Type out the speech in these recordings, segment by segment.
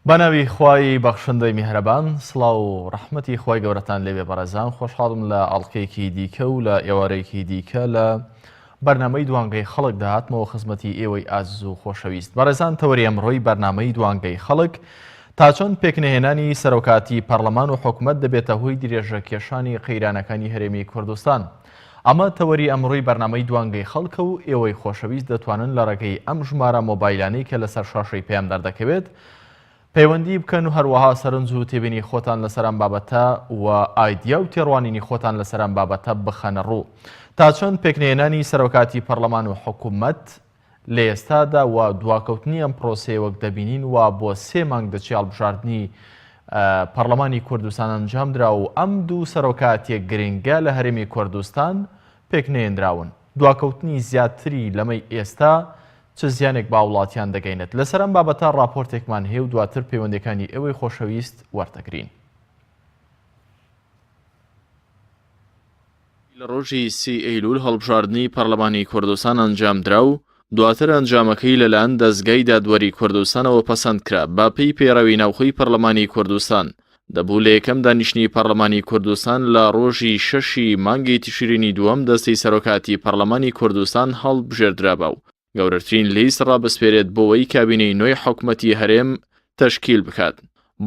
بەناوی خوای بەخشندەی میهرەبان سڵاو و ڕەحمەتی خوای گەورەتان لێبێ بەڕێزان خۆشحاڵم لە ئەڵقەیەکی دیکە و لە ئێوارەیەکی دیکە لە بەرنامەی دوانگەی خەڵک دەهاتمەوە خزمەتی ئێوەی ئازیز و خۆشەویست بەڕێزان تەوەری ئەمڕۆی بەرنامەی دوانگەی خەڵک تا چەند پێکنەهێنانی سەرۆکاتی پەرلەمان و حکومەت دەبێتە هۆی درێژە کێشانی قەیرانەکانی هەرێمی کوردستان ئەمە تەوەری ئەمڕۆی بەرنامەی دوانگەی خەڵکە و ئێوەی خۆشەویست دەتوانن لە ڕێگەی ئەم ژمارە مۆبایلانەی کە لەسەر شاشەی پەیام دەردەکەوێت پەیوەندی بکەن و هەروەها سەرنج و تێبینی خۆتان لەسەر ئەم بابەتە و ئایدیا و تێڕوانینی خۆتان لەسەر ئەم بابەتە بخەنە ڕوو. تا چەند پێکنەهێنانی سەرۆکاتی پەرلەمان و حکومەت لە ئێستادا و دواکەوتنی ئەم پرۆسەیە وەک دەبینین وا بۆ سێ مانگ دەچێ هەڵبژاردنی پەرلەمانی کوردستان ئەنجامدرا و ئەم دوو سەرۆکاتیە گرنگە لە هەرێمی کوردستان پێکنەهێنراون. دواکەوتنی زیاتری لەمەی ئێستا چ زیانێک بە هاوڵاتیان دەگەینێت؟ لەسەر ئەم بابەتە ڕاپۆرتێکمان هەیە و دواتر پەیوەندیەکانی ئێوەی خۆشەویست وەردەگرین. لە ڕۆژی سی ئەیلول هەڵبژاردنی پەرلەمانی کوردستان ئەنجامدرا و دواتر ئەنجامەکەی لەلایەن دەزگای دادوەری کوردستانەوە پەسەند کرا بە پێی پەیڕەوی ناوخۆی پەرلەمانی کوردستان دەبوو لە یەکەم دانیشتنی پەرلەمانی کوردستان لە ڕۆژی شەشی مانگی تشرینی دووەم دەستەی سەرۆکاتی پەرلەمانی کوردستان هەڵبژێردرابا و گەورەترین لیست ڕابسپێرێت بۆوەی کابینەی نوێی حکومەتی هەرێم تەشکیل بکات.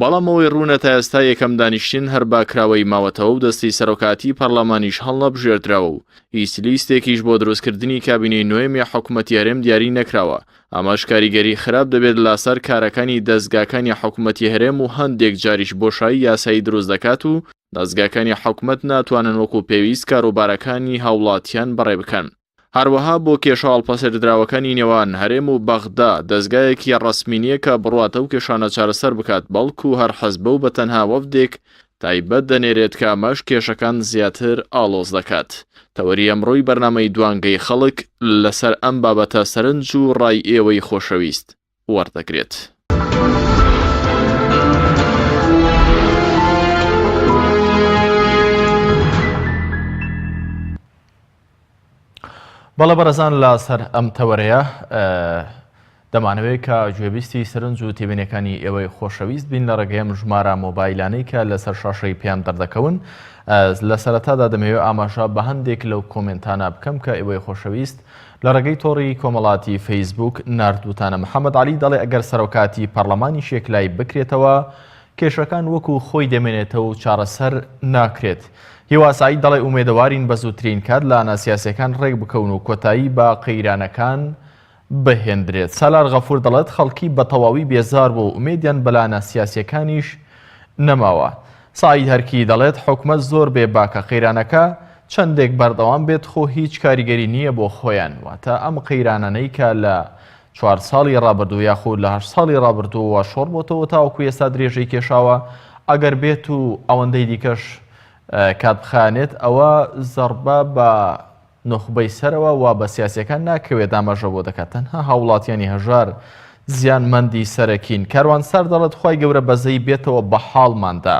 بەڵام ئەوەی ڕوونە تا ئێستا یەکەم دانیشتن هەر بە کراوەیی ماوەتەوە و دەستەی سەرۆکاتی پەرلەمانیش هەڵنەبژێردراوە و هیچ لیستێکیش بۆ دروستکردنی کابینەی نوێمی حکومەتی هەرێم دیاری نەکراوە، ئەمەش کاریگەری خراپ دەبێت لاسەر کارەکانی دەزگاکانی حکومەتی هەرێم و هەندێک جاریش بۆشایی یاسایی دروست دەکات و دەزگاکانی حکومەت ناتوانن وەکو پێویست کاروبارەکانی هاوڵاتیان بەڕێ بکەن. هەروەها بۆ کێشە هەڵپەسێردراوەکانی نێوان هەرێم و بەغدا دەزگایەکی ڕەسمی نییە کە بڕوات ئەو کێشانە چارەسەر بکات، بەڵکو هەر حزبە و بە تەنها وەفدێک تایبەت دەنێرێت کە ئەمەش کێشەکان زیاتر ئاڵۆز دەکات. تەوەری ئەمڕۆی بەرنامەی دوانگەی خەڵک لەسەر ئەم بابەتە سەرنج و ڕای ئێوەی خۆشەویست وەردەگرێت. بەڵێ بەڕێزان لە سەر ئەم تەوەرەیە دەمانەوێت کە گوێبیستی سەرنج و تێبینەکانی ئێوەی خۆشەویست بین لە ڕێگەی ئەم ژمارە مۆبایلانەی کە لەسەر شاشەی پێیان دەردەکەون لە سەرەتادا دەمەوێت ئاماژە بە هەندێک لەو کۆمێنتانە بکەم کە ئێوەی خۆشەویست لە ڕێگەی تۆڕی کۆمەڵاتی فەیسبوک ناردووتانە محەممەد عەلی دەڵێ ئەگەر سەرۆکاتی پەرلەمانیش یەکلایی بکرێتەوە کێشەکان وەکو خۆی دەمێنێتەوە و چارەسەر ناکرێت. هیوا سەعید دەڵێ ئومێدەوارین بە زووترین کات لایەنە سیاسیەکان ڕێکبکەون و کۆتایی بە قەیرانەکان بهێندرێت. سالار غەفور دەڵێت خەڵکی بە تەواوی بێزار بووە و ئومێدیان بە لایەنە سیاسیەکانیش نەماوە. سەعید هەرکی دەڵێت حکومەت زۆر بێ باکە قەیرانەکە چەندێک بەردەوام بێت خۆ هیچ کاریگەری نییە بۆ خۆیان واتە ئەم قەیرانانەی کە لە چوار ساڵی ڕابردوو یاخود لە هەشت ساڵی ڕابردووەوە شۆڕ بۆتەوە تاوەکو ئێستا درێژەی کێشاوە ئەگەر بێت و ئەوەندەی دیکەش کات بخایەنێت ئەوە زەڕبە بە نوخبەی سەرەوە و بە سیاسیەکان ناکەوێت ئاماژە بۆ دەکات تەنها هاوڵاتیانی هەژار زیانمەندی سەرەکین کاروان سار دەڵێت خوای گەورە بەزەی بێتەوە بە حاڵماندا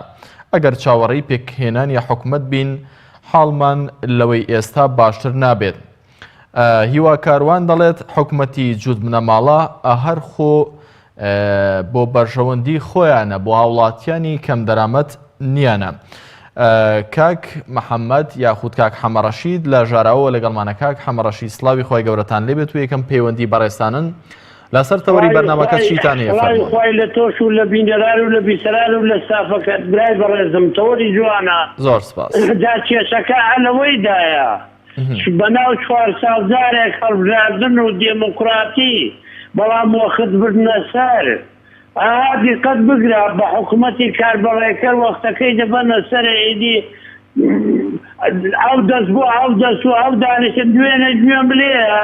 ئەگەر چاوەڕێی پێکهێنانی حکومەت بین حاڵمان لەوەی ئێستا باشتر نابێت هیوا کاروان دەڵێت حکومەتی جووت بنەماڵە هەر خۆ بۆ بەرژەوەندی خۆیانە بۆ هاوڵاتیانی کەم دەرامەت نیانە. کاک محەممەد یاخود کاک حەمەڕەشید لە ژاراوەوە لەگەڵمانە کاک حەمەڕەشید سڵاوی خوای گەورەتان لێبێت و یەکەم پەیوەندی بەڕێزتانن لەسەر تەوەری بەرنامەکە چیتان هەیە سڵاوی خوای لە تۆش و لە بینەران و لە بیسەران و لە ستافەکەت برای بەڕێزم تەوەری جوانە زۆر سپاس جا کێشەکە لەوەیدایە بەناو چوار ساڵ جارێک هەڵبژاردن و دێموکڕاتی بەڵام وەخت بردنە سەر ئەها دیقەت بگرە بە حکومەتی کاربەڕێکەر وەختەکەی دەبەنە سەرێ ئیدی ئەو دەست بۆ ئەو دەست و ئەو دانیشتن دوێنێ گوێم لێیە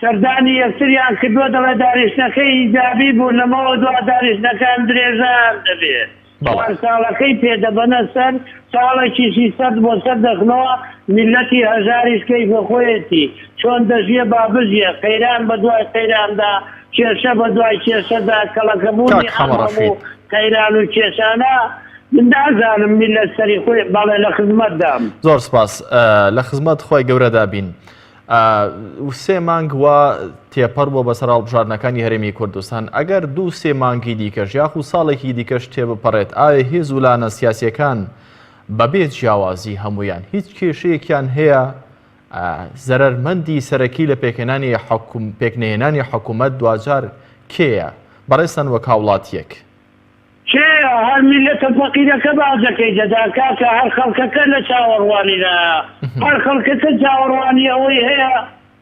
سەردانی یەکتریان کردووە دەڵێ دانیشتنەکەی ئیجابی بوو لەمەوە دوا دانیشتنەکان درێژەیان دەبێ چوار ساڵەکەی پێ دەبەنە سەر ساڵێکیشی سەر بۆ سەر دەخنەوە میللەتی هەژاریش کەیفە خۆیەتی چۆن دەژیێ با بژیێ قەیران بە دوای قەیراندا کێشە بە دوای کێشەدا کەڵەکەبوونی کاک ئەم حەمە هەموو ڕەشید. قەیران و کێشانە من نازانم میللەت سەری خۆی بەڵێ لە خزمەتدام. زۆر سپاس لە خزمەت خوای گەورەدا بین. سێ مانگ وا تێپەڕ بووە بەسەر هەڵبژاردنەکانی هەرێمی کوردستان، ئەگەر دوو سێ مانگی دیکەش یاخود ساڵێکی دیکەش تێبپەڕێت، ئایا هێز و لایەنە سیاسییەکان بەبێ جیاوازی هەموویان هیچ کێشەیەکیان هەیە؟ زەرەرمەندی سەرەکی لە پێکهێنانی پێکنەهێنانی حکوومەت دواجار کێیە؟ بەڕێزتان وەک هاوڵاتییەک. کێیە؟ هەر میللەتە فەقیرەکە باجەکەی دەدا کاکە، هەر خەڵکەکە لە چاوەڕوانیدایە، هەر خەڵکەکە چاوەڕوانی ئەوەی هەیە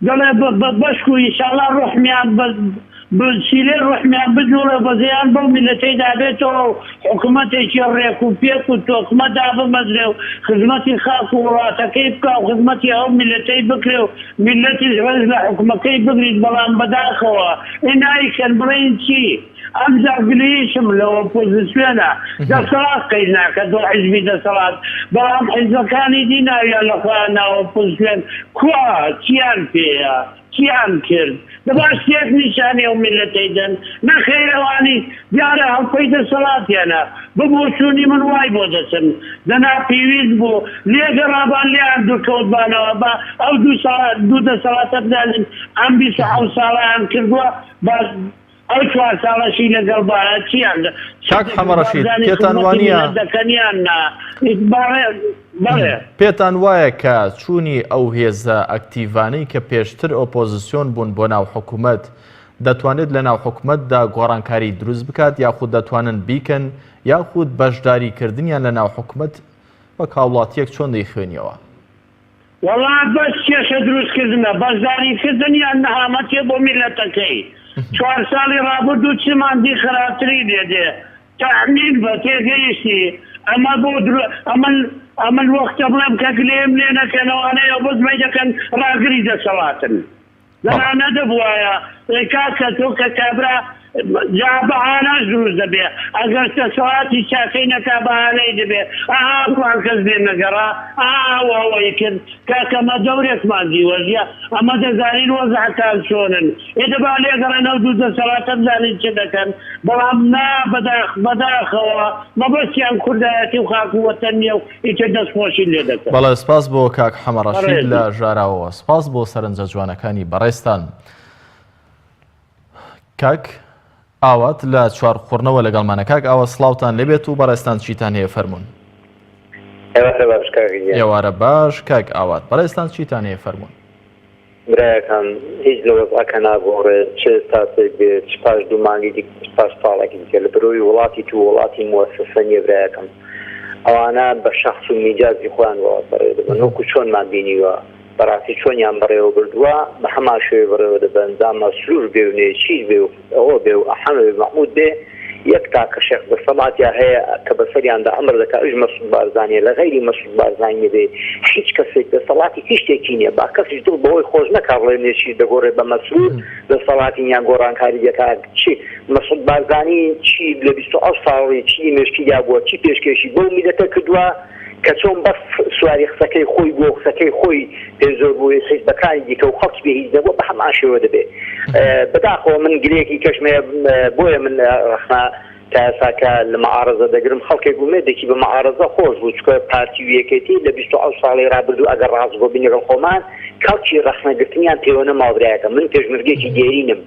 دەڵێ بەشکو ئیشاڵا ڕوحمیان بە سیلەی ڕوحمیان بجوڵێ و بەزەیان بەو میللەتەیدا بێتەوە و حکومەتێکی ڕێک و پێک و تۆکمە دابمەزرێ و خزمەتی خاک و وڵاتەکەی بکا و خزمەتی ئەو میللەتەی بکرێ و میللەتیش ڕێز لە حکومەکەی بگریت بەڵام بەداخەوە ئێ نایکەن بڵێین چی؟ ئەمجا گلەییشم لە ئۆپۆزسیۆنە دەسەڵات قەید ناکات بۆ حیزبی دەسەڵات بەڵام حیزبەکانی دی ناویان لە خۆیان ناوە ئۆپۆزسیۆن کوا چیان پێیە چیان کرد دەبا شتێک نیشانی ئەو میللەتەی دەن نەخەیر ئەوانی دیارە هەڵپەی دەسەڵاتیانە بە بۆچوونی من وای بۆ دەچم دەنا پێویست بوو لێگەڕابان لێیان دوورکەوتبانەوە با ئەو دوو دەسەڵاتە بزانین ئەم 27 ساڵەیان کردووە با ئەو چوار ساڵەشی لەگەڵ بایە چیان چ کاک دەکرد حەمەڕەشید بابزانی پێتان خزمەتی وانییە میللەت دەکەن یان نا بەڵێ بەڵێ. پێتان وایە کە چوونی ئەو هێزە ئەکتیڤانەی کە پێشتر ئۆپۆزسیۆن بوون بۆ ناو حکومەت دەتوانێت لە ناو حکومەتدا گۆڕانکاری دروست بکات یاخود دەتوانن بیکەن یاخود بەشداری کردنیان لە ناو حکومەت وەک هاوڵاتیەک چۆن دەیخوێنیەوە؟ وەڵا بەس کێشە دروست کردنە بەشداری کردن یان نەهامەتیە بۆ میللەتەکەی چوار ساڵی ڕابردوو چیمان دی خراپتری لێ دێ تەئمین بە تێگەیشتی ئەمە بۆ درو ئەمن ئەمن وەختە بڵێم کە گلەیم لێ نەکەن ئەوانەیە بەس مەی دەکەن ڕاگری دەسەڵاتن. دەنا نەدەبوایە ئێ کاکە تۆ کە کابرا جا بەهانەش دروست دەبێ ئەگەر دەسەڵاتی چاکەی نەکا بەهانەی دەبێ ئەها فڵان کەس لێ نەگەڕا ئەها ئەو ئەوەی کرد کاکە ئەمە دەورێکمان دیوە ژیا ئەمە دەزانین وەزعەکان چۆنن ئێ دەبا لێگەڕێن ئەو دوو دەسەڵاتە بزانین چ دەکەن بەڵام نا بەداخ بەداخەوە مەبەستیان کوردایەتی و خاک و وەتەن نیە و ئیتر دەست خۆشی لێ دەکەم. بەڵێ سپاس بۆ کاک حەمە ڕەشید بەڕێزی. لە ژاراوەوە سپاس بۆ سەرنجە جوانەکانی بەڕێزتان. کاک ئاوات لە چوارقوڕنەوە لەگەڵمانە کاک ئاوات سڵاوتان لێبێت و بەڕێزتان چیتان هەیە فەرموون. ئێوارە باش کاک گیان. ئێوارە باش کاک ئاوات بەڕێزتان چیتان هەیە فەرموون. برایەکان هیچ لە وەزعەکە ناگۆڕێ چ ئێستاسێک بێ چ پاش دوو مانگی دیکە چ پاش ساڵێکی دیکە لە برۆی وڵاتی تو وڵاتی موەسەسە نیە برایەکەم ئەوانە بە شەخس و میجازی خۆیان وڵات بەڕێوە دەبەن وەکو چۆنمان بینیوە بەڕاستی چۆنیان بەڕێوە بردووە بە هەمان شێوەی بەڕێوە دەبەن جا مەسرور بێ و نێچیر بێ و ئەوە بێ و ئەحەمە بێ مەحمود بێ یەک تاکە شێخ دەسەڵاتیا هەیە کە بەسەریاندا ئەمر دەکا ئەویش مەسعود بارزانیە لە غەیری مەسعود بارزانی نەبێ هیچ کەسێک دەسەڵاتی هیچ شتێکی نیە با کەسیش دڵ بەوەی خۆش نەکا بڵێ نێچیر دەگۆڕێ بە مەسرور دەسەڵاتی نیان گۆڕانکاری دەکا چی مەسعود بارزانی چی لە 27 ساڵی چی مێشکیدا بووە چی پێشکێشی بەو میلەتە کردووە کە چۆن بەس سواری قسەکەی خۆی بووە و قسەکەی خۆی پێ زۆر بوو حیزبەکانی دیکە و خەڵکی پێ هیچ نەبووە بە هەمان شێوە دەبێ بەداخەوە من گلەیەکی کەشم هەیە بۆیە من ڕەخنە تا ئێستا کە لە معارەزە دەگرم خەڵکێک ئومێدێکی بە معارەزە خۆش بوو چونکە پارتی و یەکێتی لە 27 ساڵی ڕابردوو ئەگەر ڕاستگۆ بین لەگەڵ خۆمان کەڵکی ڕەخنەگرتنیان پێوە نەماوە برایەکەم من پێشمەرگەیەکی دێرینم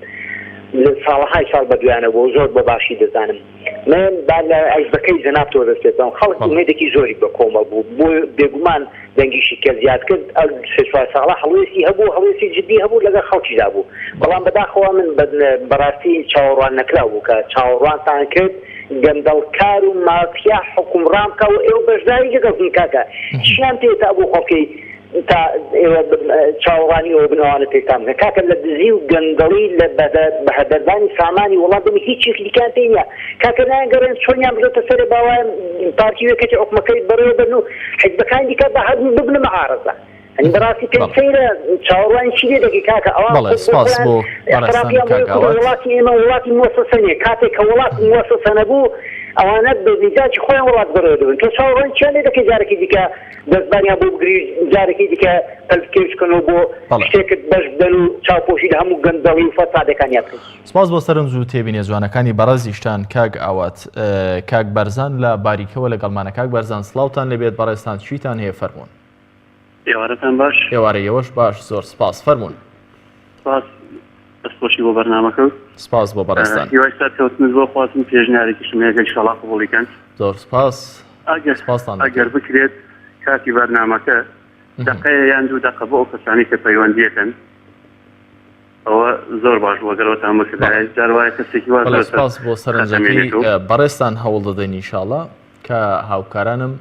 لە ساڵەهای ساڵ بەدویانە بووە و زۆر بە باشی دەزانم من با لە حیزبەکەی جەنابتەوە دەست پێ بکەم، خەڵک ئومێدێکی زۆری بە کۆمەڵ بوو، بۆ بێگومان دەنگیشی کە زیاد کرد، ئەو سێ چوار ساڵە هەڵوێستی هەبوو، هەڵوێستی جدی هەبوو، لەگەڵ خەڵکیشدا بوو، بەڵام بەداخەوە من بەڕاستی چاوەڕوان نەکراو بوو کە چاوەڕوانتان کرد گەندەڵکار و مافیا حوکمڕان بکا و ئێوە بەشداری لەگەڵ بکەن کاکە چیان پێ تا بۆ خۆ بکەی تا ئێوە چاوەڕوانی ئەوە بن ئەوانە پێکتان بکەن کاکە لە دزی و گەندەڵی لە بەهەدەردانی سامانی وڵات دەمی هیچێکی دیکەیان پێ نییە کاکە نایانگەڕێن چۆنیان بردۆتە سەرێ باوایە پارتی و یەکێتی حکومەکەی بەڕێوە بەرن و حیزبەکانی دیکە بە هەر ببنە معارەزە ئەنی بەڕاستی پێم سەیرە چاوەڕوانی چی لێ دەکەی کاکە ئەوان بەڵێ سپاس بۆ بەڕێزتان اعترافیان بۆ کاک ئاوات. وڵاتی ئێمە وڵاتی موەسەسە نییە کاتێک کە وڵات موەسەسە نەبوو ئەوانە بە میزاجی خۆیان وڵات بەڕێوە دەبن تۆ چاوەڕوانی چیان لێ دەکەی جارێکی دیکە دەستباریان بۆ بگری جارێکی دیکە پەلکێش بکەن و بۆ شتێکت بەش بدەن و چاوپۆشی لە هەموو گەندەڵی و فەسادەکانیان بکەن. سپاس بۆ سەرنج و تێبینیە جوانەکانی بەڕێزیشتان کاک ئاوات. کاک بەرزان لە باریکەوە لەگەڵمانە کاک بەرزان سڵاوتان لێبێت بەڕێزتان چیتان هەیە فەرموون. ئێوارەتان باش. ئێوارەی ئێوەش باش زۆر سپاس فەرموون. سپاس دەستخۆشی بۆ بەرنامەکە و سپاس بۆ بەڕێزتان. هیوای سەرکەوتنت بۆ خوازم پێشنیارێکیشم هەیە کە ئیشەڵا قبوڵی کەن. زۆر سپاس ئەگەر سپاستان ئەگەر دەکەین. بکرێت کاتی بەرنامەکە دەقەیە یان دوو دەقە بۆ ئەو کەسانەی کە پەیوەندیەکەن ئەوە زۆر باش بوو ئەگەر ئەوتان بکردایە جار وایە کەسێکی وا بەڵێ زۆر سەر سپاس بۆ سەرنجەکەی خەتەمێنێتەوە. بەڕێزتان هەوڵ دەدەین ئینشاڵا کە هاوکارانم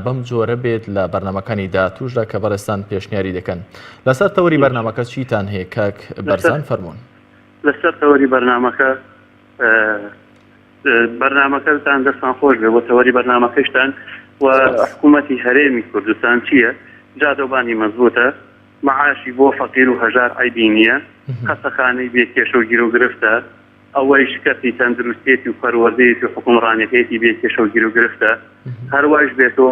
بەم جۆرە بێت لە بەرنامەکانی داهاتووشدا کە بەڕێزتان پێشنیاری دەکەن. لەسەر تەوەری بەرنامەکە چیتان هەیە کاک بەرزان فەرموون. لەسەر تەوەری بەرنامەکە بەرنامەکەتان دەستان خۆش بێ بۆ تەوەری بەرنامەکەشتان و حکوومەتی هەرێمی کوردستان چییە؟ جادەوبانی مەزبوتە معاشی بۆ فەقیر و هەژار عەیبی نییە خەسەخانەی بێ کێشە و گیروگرفتە ئەوەیش کەرتی تەندروستیەتی و پەروەردەیەتی و حوکمڕانیەکەیەتی بێ کێشە و گیروگرفتە، هەروایش بێتۆ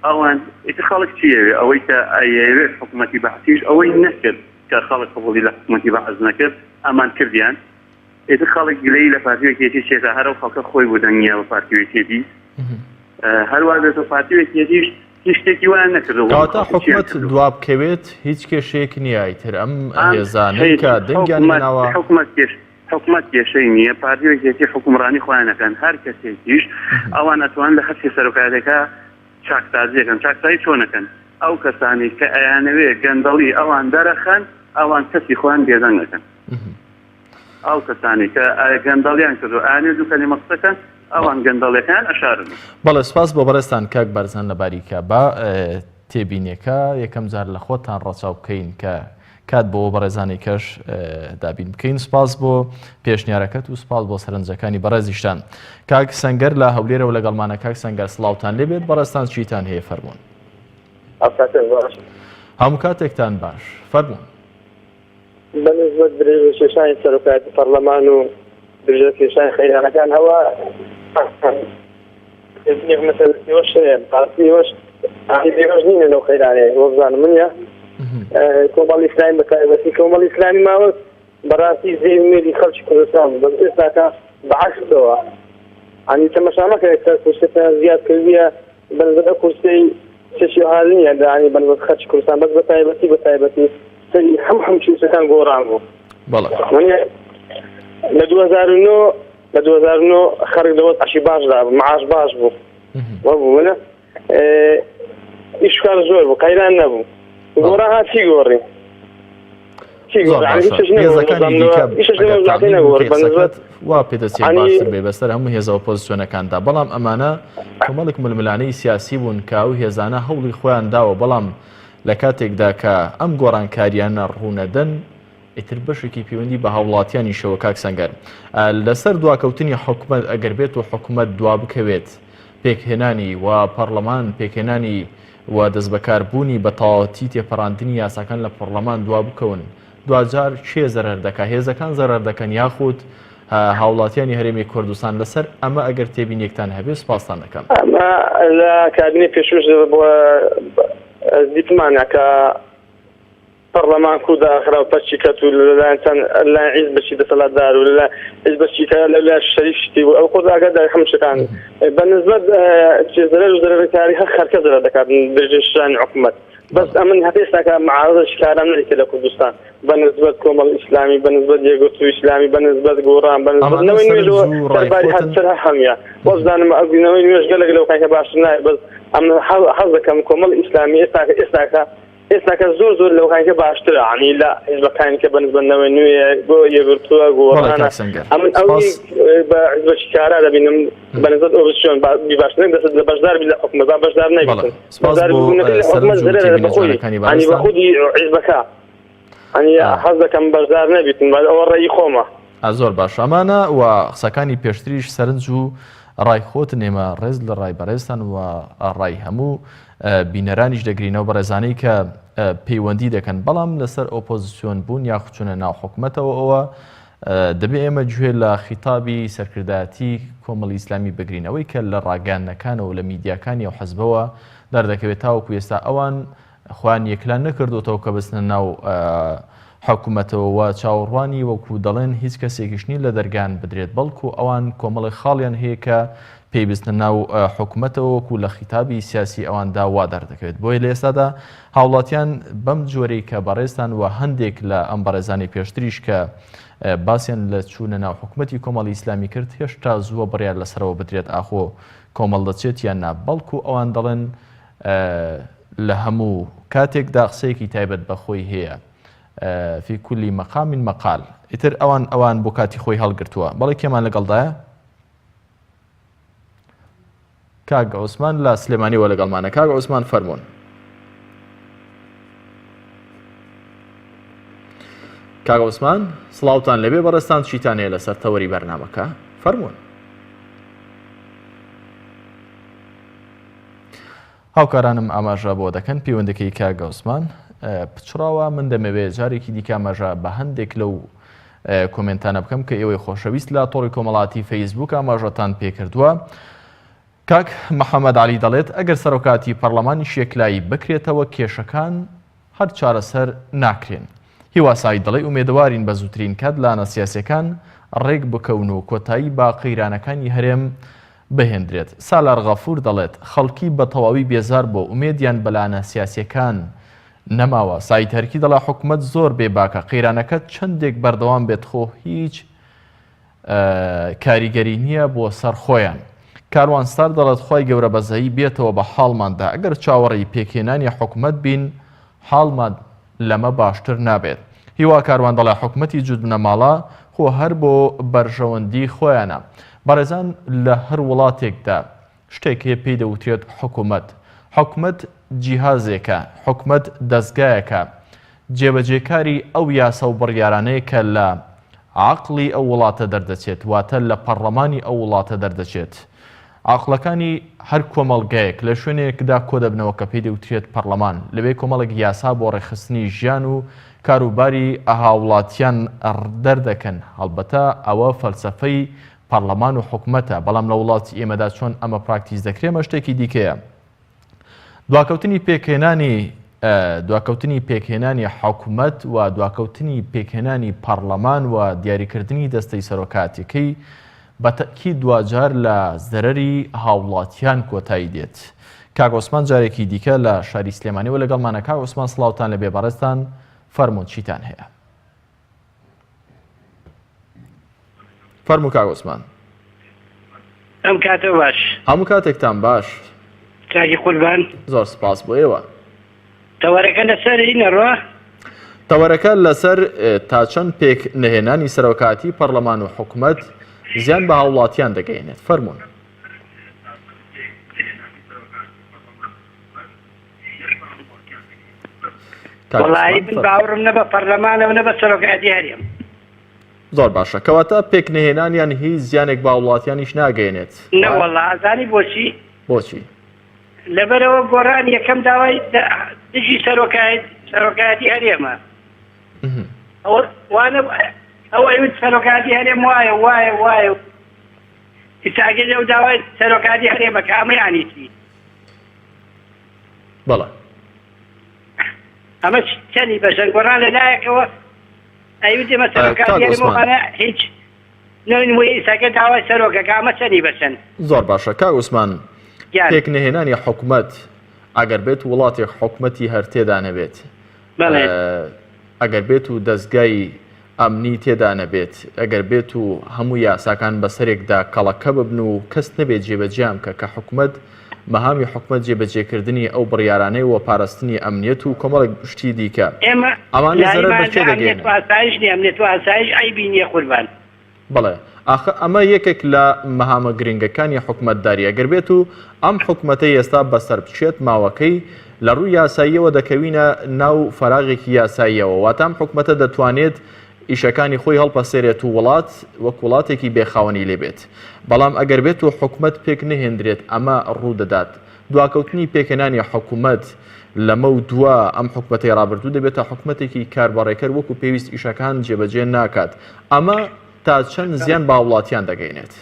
ئەوان ئیتر خەڵک چی ئەوێ؟ ئەوەی کە ئەیەوێت حکومەتی بەعسیش ئەوەی نەکرد کە خەڵک قبوڵی لە حکومەتی بەعس نەکرد ئەمان کردیان ئیتر خەڵک گلەیی لە پارتی و یەکێتی چێکا هەر ئەو خەڵکە خۆی بوو دەنگی بە پارتی و یەکێتی هەروا بێتۆ پارتی و یەکێتیش هیچ شتێکی وایان نەکردووە. کەواتە حکومەت دوابکەوێت هیچ کێشەیەک نییە ئیتر ئەم هێزانەی کە دەنگیان هێناوە. حکومەت کێش حکومەت کێشەی نییە پارتی و یەکێتی حکومڕانی خۆیان ئەکەن هەر کەسێکیش ئەوان ئەتوان لە هەرسێ سەرۆکایەتەکە چاکسازی ئەکەن چاکسازی چۆن ئەکەن ئەو کەسانەی کە ئەیانەوێ گەندەڵی ئەوان دەرەخەن ئەوان کەسی خۆیان بێدەنگ ئەکەن. ئەو کەسانەی کە گەندەڵیان کردوە ئەیانەوێت دوو کەلیمە قسە کەن ئەوان گەندەڵیەکەیان ئەشارن. بەڵێ سوپاس بۆ بەڕێزتان کاک بارزان لە باریکە با تێبینیەکە یەکەم جار لە خۆتان ڕەچاو بکەین کە کات بۆ بەڕێزانی کەش دابین بکەین سوپاس بۆ پێشنیارەکەت و سوپاس بۆ سەرنجەکانی بەڕێزیشتان کاک سەنگەر لە هەولێرەوە لەگەڵمانە کاک سەنگەر سڵاوتان لێبێت بەڕێزتان چیتان هەیە فەرموون هەموو کاتێکتان باش فەرموون. بە نیسبەت درێژەکێشانی سەرۆکایەتی پەڕلەمان و درێژەکێشانی قەیرانەکان ئەوە تێبینێک مەسەلە ئێوەش هەیە بەڕاستی ئێوەش ئاهی ئێوەش نینە لەو قەیرانەیە وەبزانم من نیە کۆمەڵی ئیسلامی بە تایبەتی کۆمەڵی ئیسلامی ماوە بەڕاستی زێ ئومێدی خەڵکی کوردستان بوو بەس ئێستاکە بە عەکسەوە ئەنی تەمەشا مەکە ئێستا کورسیەکان زیاد کردیە بەنسبەت ئەو کورسیەی شتێکی وەها نییە یانی بەنسبەت خەرکی کوردستان بەس بە تایبەتی بە تایبەتی سەری هەموو هەموو کورسیەکان گۆڕان بوو بەڵێ لە 2009 لە 2009 خەڵک لە وەزعەکی باشدا بوو معاش باش بوو وەبوو منە ئیش کار زۆر بوو قەیران نەبوو گۆڕان هات چی گۆڕی هێزەکانی دیکە ئەگەر تەعمیم بکەی قسەکەت وا پێدەچێت باشتر بێ بەسەر هەموو هێزە ئۆپۆزسیۆنەکاندا بەڵام ئەمانە کۆمەڵێک ململانێی سیاسی بوون کە ئەو هێزانە هەوڵی خۆیان داوە بەڵام لە کاتێکدا کە ئەم گۆڕانکاریانە ڕوونەدەن ئیتر بەشێکی پەیوەندی بە هاوڵاتیانیشەوە کاک سەنگەر لەسەر دواکەوتنی حکومەت ئەگەر بێت و حکومەت دوا بکەوێت پێکهێنانی و پەڕلەمان پێکهێنانی و دەستبەکاربوونی بە تەواوەتی تێپەڕاندنی یاساکان لە پەڕلەمان دوا بکەون دواجار کێ زەرەر دەکا هێزەکان زەرەر دەکەن یاخود هاوڵاتیانی هەرێمی کوردستان لەسەر ئەمە ئەگەر تێبینیەکتان هەبێ سوپاستان دەکەم. ئەمە لە کابینەی پێشووش دیتمانە کە پەڕلەمان کو داخرا و پەرچی کەت و لەلایەن چەند لەلایەن حیزبەکی دەسەلاتدار و لەلایەن حیزبەکی کە لەلایەن شەریف شتی بوو ئەو خۆت ئاگاداری هەموو شتەکان بە نسبەت زەرەر و زەرەرکاری هەر خەرکە زەرەر دەکات درێژەشانی حکومەت بەس ئەمن هەتا ئێستاکە معارضەکی کارام نەدیتە لە کوردستان بە نسبەت کۆمەڵ ئیسلامی بە نسبەت یەکگرتوو ئیسلامی بە نسبەت گۆڕان بە نسبەت ئەمانە نەوەی سەرنج نوێژەوە و ڕای سەرباری هەر خۆتن سەر هەر هەمیە وەبزانم ئەو نەوەی نوێژ گەلێک لەو کاکە باشتر نایە بەس ئەمن حەز دەکەم کۆمەڵ ئیسلامی ئێستاکە ئێستاکە ئێستاکە زۆر زۆر لەوەکانی کە باشترە عنی لە حیزبەکانی کە بەنسبەت نەوەی نوێ بۆ یەکگرتووە بەڵێ گۆڕانە کاک سەنگەر ئەمن سپاس ئەوی بە حیزبەکی کارا دەبینم بەنسبەت ئۆپۆزسیۆن بی باشتر نەک دەست لە بەشدار بی لە حکومەت با بەشدار بەڵێ نەبیتن سپاس بەشدار بۆ بوونەکەی لە حکومەت سەرنج و زەرەرە تێبینە بە خۆی جوانەکانی عنی بە بەڕێزتان خودی حیزبەکە عنی ئا. حەز دەکەم بەشدار نەبیتن بەس ئەوە ڕەئی خۆمە. ئا زۆر باشە ئەمانە و قسەکانی پێشتریش سەرنج و ڕای خۆتن ئێمە ڕێز لە ڕای بەڕێزتان و ڕای هەموو بینەرانیش دەگرینەوە بەڕێزانەی کە پەیوەندی دەکەن بەڵام لەسەر ئۆپۆزیسیۆن بوون یاخود چونە ناو حکومەتەوە ئەوە دەبێ ئێمە گوێ لە خیتابی سەرکردایەتی کۆمەڵی ئیسلامی بگرین ئەوەی کە لە ڕاگەیاندنەکانەوە لە میدیاکانی ئەو حزبەوە دەردەکەوێت تاوەکو ئێستا ئەوان خۆیان یەکلا نەکردۆتەوە کە بچنە ناو حکومەتەوە و چاوەڕوانی وەکو دەڵێن هیچ کەسێکیش نین لە دەرگایان بدرێت بەڵکو ئەوان کۆمەڵێک خاڵیان هەیە کە پێی بستنە ناو حکومەتەوە وەکو لە خیتابی سیاسی ئەواندا وا دەردەکەوێت. بۆیە لە ئێستادا هاوڵاتیان بەم جۆرەی کە بەڕێزتان و هەندێک لە ئەم بەڕێزانەی پێشتریش کە باسیان لە چوونە ناو حکومەتی کۆمەڵی ئیسلامی کرد هێشتا زووە بڕیار لەسەرەوە بدرێت ئاخۆ کۆمەڵ دەچێت یان نا بەڵکو ئەوان دەڵێن لە هەموو کاتێکدا قسەیەکی تایبەت بە خۆی هەیە فی کل مقام مقال ئیتر ئەوان ئەوان بۆ کاتی خۆی هەڵگرتووە بەڵێ کێمان لەگەڵدایە؟ کاک عوسمان لە سلێمانیەوە لەگەڵمانە کاک عوسمان فەرمونون. کاک عوسمان سڵاوتان لەبێ بەڕێزتان چیتان هەیە لەسەر تەوەری بەرنمەکە فەرمونون. هاوکارانم ئاماژە بۆ دەکەن پەیوەندەکەی کاک عوسمان پچڕاوە من دەمەوێت جارێکی دیکە ئاماژە بە هەندێک لەو کۆمێنتانە بکەم کە ئێوەی خۆشەویست لە تۆڕی کۆمەڵاتی فەیسبوک ئاماژەتان پێکردووە. کاک محەممەد علی دەڵێت ئەگەر سەرۆکاتی پەرلەمانیش یەکلایی بکرێتەوە کێشەکان هەر چارەسەر ناکرێن. هیوا سەعید دەڵێ ئومێدەوارین بە زووترین کات لانە سیاسیەکان ڕێک بکەون و کۆتایی بە قەیرانەکانی هەرێم بهێندرێت. سالار غەفور دەڵێت خەڵکی بە تەواوی بێزار بووە ئومێدیان بە لانە سیاسیەکان نەماوە. سەعید هەرکی دەڵێ حکومەت زۆر بێ باکە قەیرانەکە چەندێک بەردەوام بێت خۆ هیچ کاریگەری نییە بۆ سەر خۆیان. کاروان ستار دەڵێت خوای گەورە بەزەیی بێتەوە بە حاڵماندا ئەگەر چاوەڕێی پێکهێنانی حکومەت بین حاڵمان لەمە باشتر نابێت. هیوا کاروان دەڵێ حکومەتی جووت بنەماڵە خۆ هەر بۆ بەرژەوەندی خۆیانە. بەڕێزان لە هەر وڵاتێکدا شتێک هەیە پێی دەوترێت حکومەت. حکومەت جیهازێکە، حکومەت دەزگایەکە جێبەجێکاری ئەو یاسا و بڕیارانەیە کە لە عەقڵی ئەو وڵاتە دەردەچێت، واتە لە پەڕڵەمانی ئەو وڵاتە دەردەچێت. عاقڵەکانی هەر کۆمەڵگایەک لە شوێنێکدا کۆدەبنەوە کە پێی دەوترێت پەڕڵەمان، لەوێ کۆمەڵێک یاسا بۆ ڕێکخستنی ژیان و کاروباری هاوڵاتیان دەردەکەن، هەڵبەتە ئەوە فەلسەفەی پەڕلەمان و حکومەتە، بەڵام لە وڵاتی ئێمەدا چۆن ئەمە پراکتیز دەکرێ ئەمە شتێکی دیکەیە. دواکەوتنی پێکهێنانی دواکەوتنی پێکهێنانی حکومەت و دواکەوتنی پێکهێنانی پەڕلەمان و دیاریکردنی دەستەی سەرۆکاتیەکەی بە تەئکید دواجار لە زەرەری هاوڵاتیان کۆتایی دێت. کاک عوسمان جارێکی دیکە لە شاری سلێمانیەوە لەگەڵمانە کاک عوسمان سڵاوتان لەبێ بەڕێزتان فەرموون چیتان هەیە؟ فەرموو کاک عوسمان. ئەم کاتە باش. هەموو کاتێکتان باش. کاکی قوربان. زۆر سپاس بۆ ئێوە. تەوەرەکە لەسەر ی نەڕوا؟ تەوەرەکە لەسەر تا چەند پێک نەهێنانی سەرۆکایەتی پەڕلەمان و حکومەت زیان بە هاوڵاتیان دەگەیەنێت. فەرموون. وەڵایی من باوەڕم نە بە پەرلەمانە و نە بە سەرۆکایەتی هەرێم. زۆر باشە کەواتە پێک نەهێنانیان هیچ زیانێک بە هاوڵاتیانیش ناگەیەنێت. نەوەڵا ئەزانی بۆچی؟ بۆچی؟ لەبەرئەوە گۆڕان یەکەم داوای دژی سەرۆکایەتی هەرێمە ئەوە وانە ئەو ئەیوت سەرۆکایەتی هەرێم وایە وایە وایە ئیستا ئەگەر ئەو داوای سەرۆکایەتی هەرێمە کە ئەمە یانی چی؟ بەڵێ ئەمە چەنی بەشەر گۆڕان لە لایەکەوە ئەیوت ئێمە سەرۆکایەتی هەرێمە هیچ زۆر باشە کاک عوسمان پێک نەهێنانی حکومەت ئەگەر بێت وڵاتێک حکومەتی هەر تێدا نەبێت ئەگەر بێت و دەستگای ئەمنی تێدا نەبێت ئەگەر بێت و هەموو یاساکان بەسەرێکدا کەڵەکە ببن و کەس نەبێت جێبەجیان بکە کە حکومەت مەهامی حکومەت جێبەجێکردنی ئەو بڕیارانەی و پاراستنی ئەمنیەت و کۆمەڵێک شتی دیکە ئەمانە زەرەر بە کێ دەگەیەنن؟ بەڵێ ئاخە ئەمە یەکێک لە مەهامە گرنگەکانی حکومەتداریە گەر بێت و ئەم حکومەتەی ئێستا بەسەر بچێت ماوەکەی لە ڕووی یاساییەوە دەکەوینە ناو فەراغێکی یاساییەوە واتە ئەم حکومەتە دەتوانێت ئیشەکانی خۆی هەڵپەسێرێت و وڵات وەک وڵاتێکی بێ خاوەنی لێ بێت بەڵام ئەگەر بێت و حکومەت پێک نەهێندرێت ئەمە ڕوو دەدات دواکەوتنی پێکهێنانی حکومەت لەمەو دوا ئەم حکومەتەی ڕابردوو دەبێتە حکومەتێکی کاربەڕێکەر وەکو پێویست ئیشەکان جێبەجێ ناکات ئەمە تا چەند زیان بە هاوڵاتیان دەگەینێت؟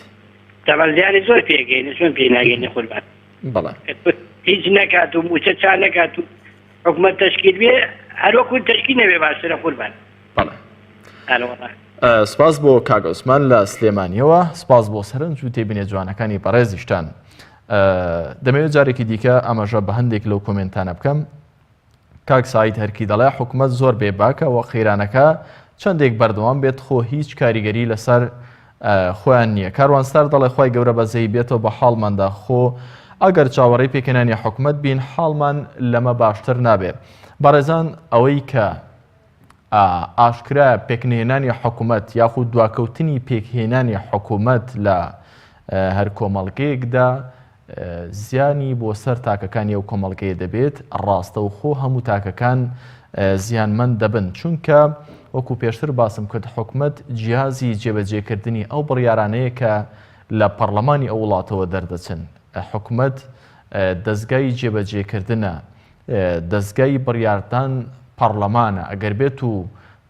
تەبعەن زیانی زۆر پێگەینێت چۆن پێی ناگەینێ قوربان بەڵێ هیچ نەکات و موچە چا نەکات و حکومەت تەشکیل بێ هەروەکو تەشکیل نەبێ باشترە قوربان بەڵێ ئەرەوەڵا. سپاس بۆ کاک عوسمان لە سلێمانیەوە سپاس بۆ سەرنج و تێبینە جوانەکانی بەڕێزیشتان دەمەوێت جارێکی دیکە ئاماژە بە هەندێک لەو کۆمێنتانە بکەم کاک سعید هەرکی دەڵێ حکومەت زۆر بێ باکە وە قەیرانەکە چەندێک بەردەوام بێت خۆ هیچ کاریگەری لەسەر خۆیان نییە کاروان ستار دەڵێ خوای گەورە بەزەیی بێتەوە بە حاڵماندا خۆ ئەگەر چاوەڕێی پێکهێنانی حکومەت بین حاڵمان لەمە باشتر نابێ بەڕێزان ئەوەی کە ئاشکرایە پێکنەهێنانی حکومەت یاخود دواکەوتنی پێکهێنانی حکومەت لە هەر کۆمەڵگەیەکدا زیانی بۆ سەر تاکەکانی ئەو کۆمەڵگەیە دەبێت، ڕاستەوخۆ هەموو تاکەکان زیانمەند دەبن، چونکە وەکو پێشتر باسم کرد حکومەت جیهازی جێبەجێکردنی ئەو بڕیارانەیە کە لە پەڕلەمانی ئەو وڵاتەوە دەردەچن، حکومەت دەزگای جێبەجێکردنە، دەزگای بڕیاردان پەڕلەمانە، ئەگەر بێت و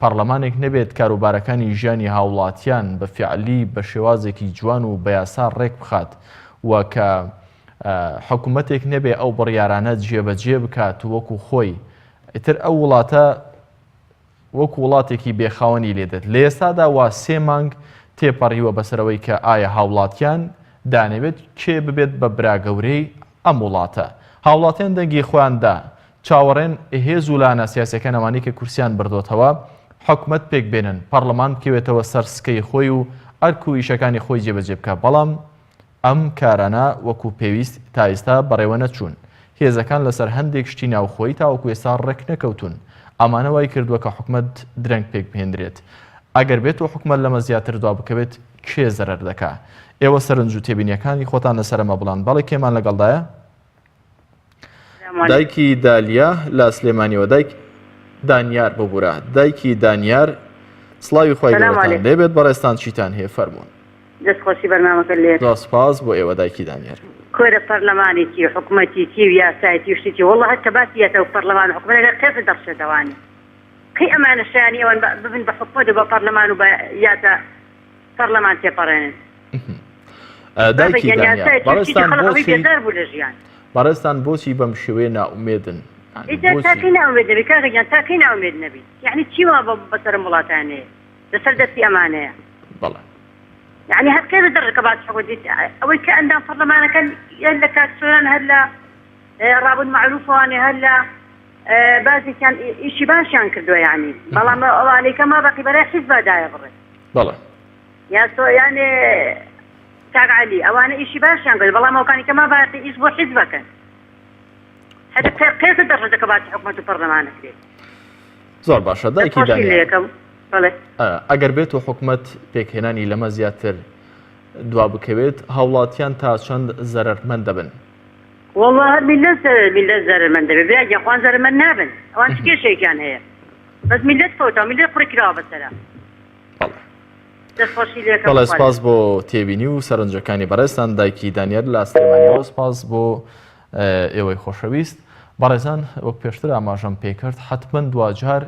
پەڕلەمانێک نەبێت کاروبارەکانی ژیانی هاوڵاتیان بە فیعلی بە شێوازێکی جوان و بە یاسا ڕێک بخات و کە حکومەتێک نەبێ ئەو بڕیارانە جێبەجێ بکات وەکو خۆی ئیتر ئەو وڵاتە وەکو وڵاتێکی بێ خاوەنی لێ دێت. لە ئێستادا وا سێ مانگ تێپەڕیوە بەسەر ئەوەی کە ئایا هاوڵاتیان دانەوێت کێ ببێت بە برا گەورەی ئەم وڵاتە. هاوڵاتیان دەنگی خۆیان دا، چاوەڕێن هێز و لایەنە سیاسیەکان ئەوانەی کە کورسیان بردۆتەوە حکومەت پێک بێنن، پەڕلەمان بکەوێتەوە سەر سکەی خۆی و ئەرک و ئیشەکانی خۆی جێبەجێ بکا، بەڵام ئەم کارانە وەکو پێویست تا ئێستا بەڕێوە نەچوون. هێزەکان لەسەر هەندێک شتی ناوخۆیی تاوەکو ئێستا ڕێکنەکەوتوون. ئەمانە وای کردووە کە حکومەت درەنگ پێکبهێنرێت. ئەگەر بێتو حکومەت لەمە زیاتر دوابکەوێت کێ زەرەر دەکا؟ ئێوە سەرنج و تێبینیەکانی خۆتان لەسەر ئەمە بڵێن. بەڵێ کێمان لەگەڵدایە؟ دایکی دالیا لە سلێمانیەوە دایک دانیار ببورە دایکی دانیار سڵاوی خوای گەورەتان لێبێت بەڕێزتان چیتان هەیە فەرموون. دەست خۆشی بەرنامەکە لێ. زۆر سوپاس بۆ ئێوە دایکی دانیار. کورە پەرلەمانی چی و حکومەتی چی و یاسای چی و شتی چی واللە هەر کە باسی یاسا و پەرلەمان و حکومەت ئەگەر قێزت دەڕشێتەوانی کەی ئەمانە شایانی ئەوەن ببن بە حکومەت و بە پەرلەمان و بە یاسا پەرلەمان تێپەڕێنن. دایکی دانیار بەڕێزتان بۆچی بەڕێزتان بۆچی بەم شێوەیە نائومێدن؟ ئیتر تا کەی نائومێد نەبی کاکە گیان تا کەی نائومێد نەبی یەعنی چی وا بەسەرم وڵاتانەیە لەسەر دەستی ئەمانەیە بەڵێ یعنی هەر قێزە دەڕێ کە باسی حکومەت ئەوەی کە ئەندام پەرلەمانەکەن هەر لە کاک سۆران هەر لە ڕابون مەعروفەوانێ هەر لە بازێکیان ئیشی باشیان کردووە یعنی بەڵام ئەوانەی کە ما بەقی بەرای حیزبا دایە بڕێ بەڵێ یا سۆ یانێ کاک عەلی ئەوانە ئیشی باشیان کرد بەڵام ئەوکانی کە ما باقی ئیش بۆ حیزبەکەن هەر قێزە دەڕێ کە باسی حکومەت و پەرلەمانەکرێت زۆر باشە دایکی دانیار ئەگەر بێت و حکومەت پێکهێنانی لەمە زیاتر دوا بکەوێت هاوڵاتیان تا چەند زەرەرمەند دەبن؟ وەڵا هەر میللەت میللەت زەرەرمەند دەبێت برا گیان خوان زەرەرمەند نابن ئەوان چ کێشەیەکیان هەیە بەس میللەت فەوتا میللەت قڕی کراوە بەسەرا دەستخۆشی لێکەم بەڵێ سپاس بۆ تێبینی و سەرنجەکانی بەڕێزتان دایکی دانیار لە سلێمانیەوە سپاس بۆ ئێوەی خۆشەویست. بەڕێزان وەک پێشتر ئاماژەم پێکرد حەتمەن دواجار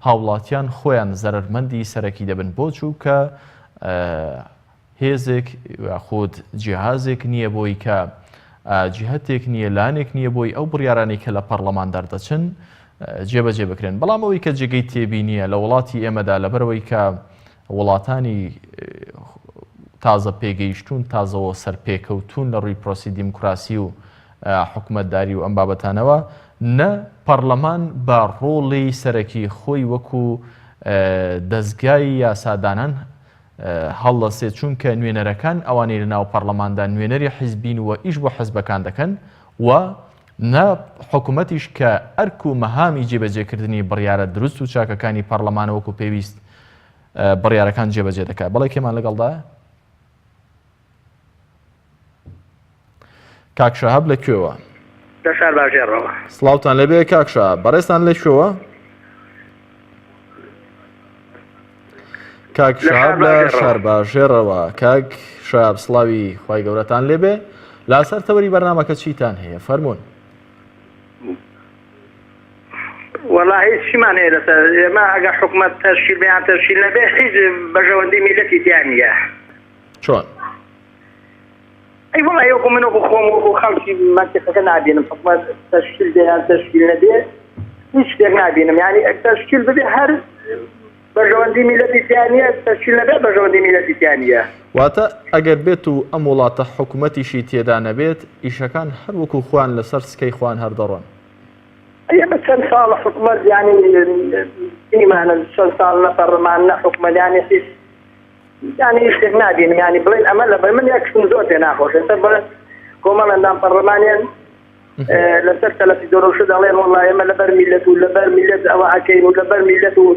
هاوڵاتیان خۆیان زەرەرمەندی سەرەکی دەبن بۆ چووکە هێزێک یاخود جیهازێک نییە بۆی کە جیهتێک نییە لانێک نییە بۆی ئەو بڕیارانەی کە لە پەرلەمان دەردەچن جێبەجێ بکرێن بەڵام ئەوەی کە جێگەی تێبینیە لە وڵاتی ئێمەدا لەبەرەوەی کە وڵاتانی تازە پێگەیشتوون، تازەوە سەرپێکەوتوون لە ڕووی پرۆسی دیموکراسی و حکومەتداری و ئەم بابەتانەوە، نە پەڕلەمان بە ڕۆڵی سەرەکی خۆی وەکو دەزگای یاسادانان هەڵدەسێت، چونکە نوێنەرەکان ئەوانەی لە ناو پەڕلەماندا نوێنەری حیزبین و ئیش بۆ حزبەکان دەکەن و نە حکومەتیش کە ئەرک و مەهامی جێبەجێکردنی بڕیارە دروست و چاکەکانی پەڕلەمانە وەکو پێویست بڕیارەکان جێبەجێ دەکات. بەڵێ کێمان لەگەڵدایە؟ کاک شەهاب لە کوێوە؟ لە شارباژێڕەوە. سڵاوتان لێبێ کاک شەهاب، بەڕێزتان لە کوێوە؟ کاک شەهاب لە شارباژێڕەوە. کاک شەهاب سڵاوی خوای گەورەتان لێبێ. لاسەر تەوەری بەرنامەکە چیتان هەیە؟ فەرموون. وەڵا هیچ چیمان هەیە لەسەر ئێمە ئەگەر حکومەت تەشکیل بێ یان تەشکیل نەبێ هیچ بەرژەوەندی میلەتی تیا نییە. چۆن؟ ئەی وەڵا وەکو من وەکو خۆم وەکو خەڵکی مەنتیقەکە نابینم حکومەت تەشکیل بێ یان تەشکیل نەبێ هیچ شتێک نابینم یانی تەشکیل ببێ هەر. بەرژەوەندی میلەتی تیا نییە تەشکیل نەبێت بەرژەوەندی میلەتی تیا نییە. واتە ئەگەر بێت و ئەم وڵاتە حکومەتیشی تێدا نەبێت ئیشەکان هەر وەکو خۆیان لەسەر سکەی خۆیان هەر دەڕۆن. ئێمە چەند ساڵە حکومەت یانی ئیمانە چەند ساڵ نە پەڕلەمان نە حکومەت یانی هیچ یانی هیچ شتێک نابینم یانی بڵێن ئەمە لە من یەک شتم زۆر پێ ناخۆشە ئێستا بڵێن کۆمەڵ ئەندام پەڕلەمانیان لەسەر تەلەفیزۆن و شت ئەڵێن وەڵا ئێمە لەبەر میلەت و لەبەر میلەت ئەوە ئەکەین و لەبەر میلەت و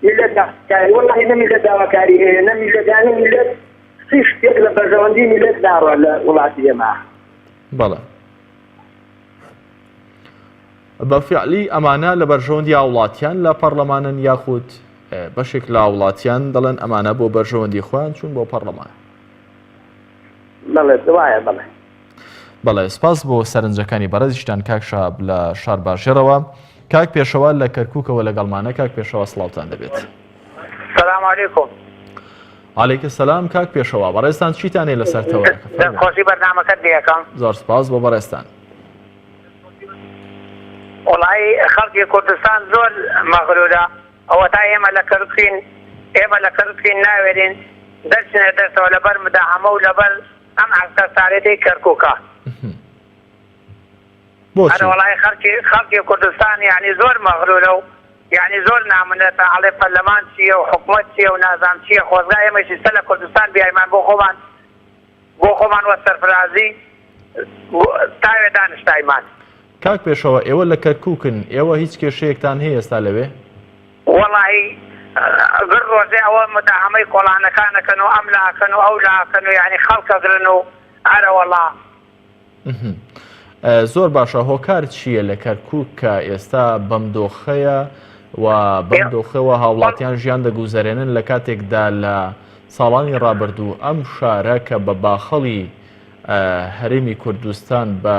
میلەت داواکاری وەڵاهی نە میلەت داواکاری هەیە نە میلەت یانی میلەت هیچ شتێک لە بەرژەوەندی میلەت ناڕوا لە وڵاتی ئێمە. بەڵێ. بە فیعلی ئەمانە لە بەرژەوەندی هاوڵاتیان لە پەڕلەمانن یاخود بەشێک لە هاوڵاتیان دەڵێن ئەمانە بۆ بەرژەوەندی خۆیان چوون بۆ پەڕلەمان. بەڵێ وایە بەڵێ. بەڵێ سپاس بۆ سەرنجەکانی بەڕێزیشتان کاک شەهاب لە شارباژێڕەوە. کاک پێشەوا لە کەرکووکەوە لەگەڵمانە کاک پێشەوا سڵاوتان لێبێت. سلام علیکم. علیک سلام کاک پێشەوا بەڕێزتان چیتان هەیە لەسەر تەوەرەکە فەرموون. دەستخۆشی بەرنامەکەت لێ ئەکەم. زۆر سپاس بۆ بەڕێزتان. وەڵایی خەڵکی کوردستان زۆر مەغرورە ئەوەتا ئێمە لە کەرکوکین ئێمە لە کەرکوکین ناوێرین دەرچینە دەرسەوە لەبەر مداهەمە و لەبەر ئەم عەسکەرتارێتەی کەرکوکە. بۆچی؟ ئەرەوەڵای خەڵکی خەڵکی کوردستان یانی زۆر مەغرورە و یانی زۆر نامنەتە ئەڵێ پەرلەمان چیە و حکومەت چیە و نازام چیە خۆزگا ئێمەش ئیستە لە کوردستان بیایمان بۆ خۆمان بۆ خۆمان وە سەرفرازی تاوێ دانشتایمان. کاک پێشەوا ئێوە لە کەرکوکن ئێوە هیچ کێشەیەکتان هەیە ئێستا لەوێ؟ وەڵاهی گر ڕۆژێ ئەوە مداهەمەی کۆڵانەکان ئەکەن و ئەم لا ئەکەن و ئەو لا ئەکەن و یانی خەڵک ئەگرن و ئەرەوەڵا. زۆر باشە هۆکار چییە لە کەرکک کە ئێستا بەم دۆخەیە و بەم دۆخەوە هاوڵاتیان ژیان دەگوزەرێنن لە کاتێکدا لە ساڵانی ڕابردوو ئەم شارە کە بە باخەڵی هەرێمی کوردستان بە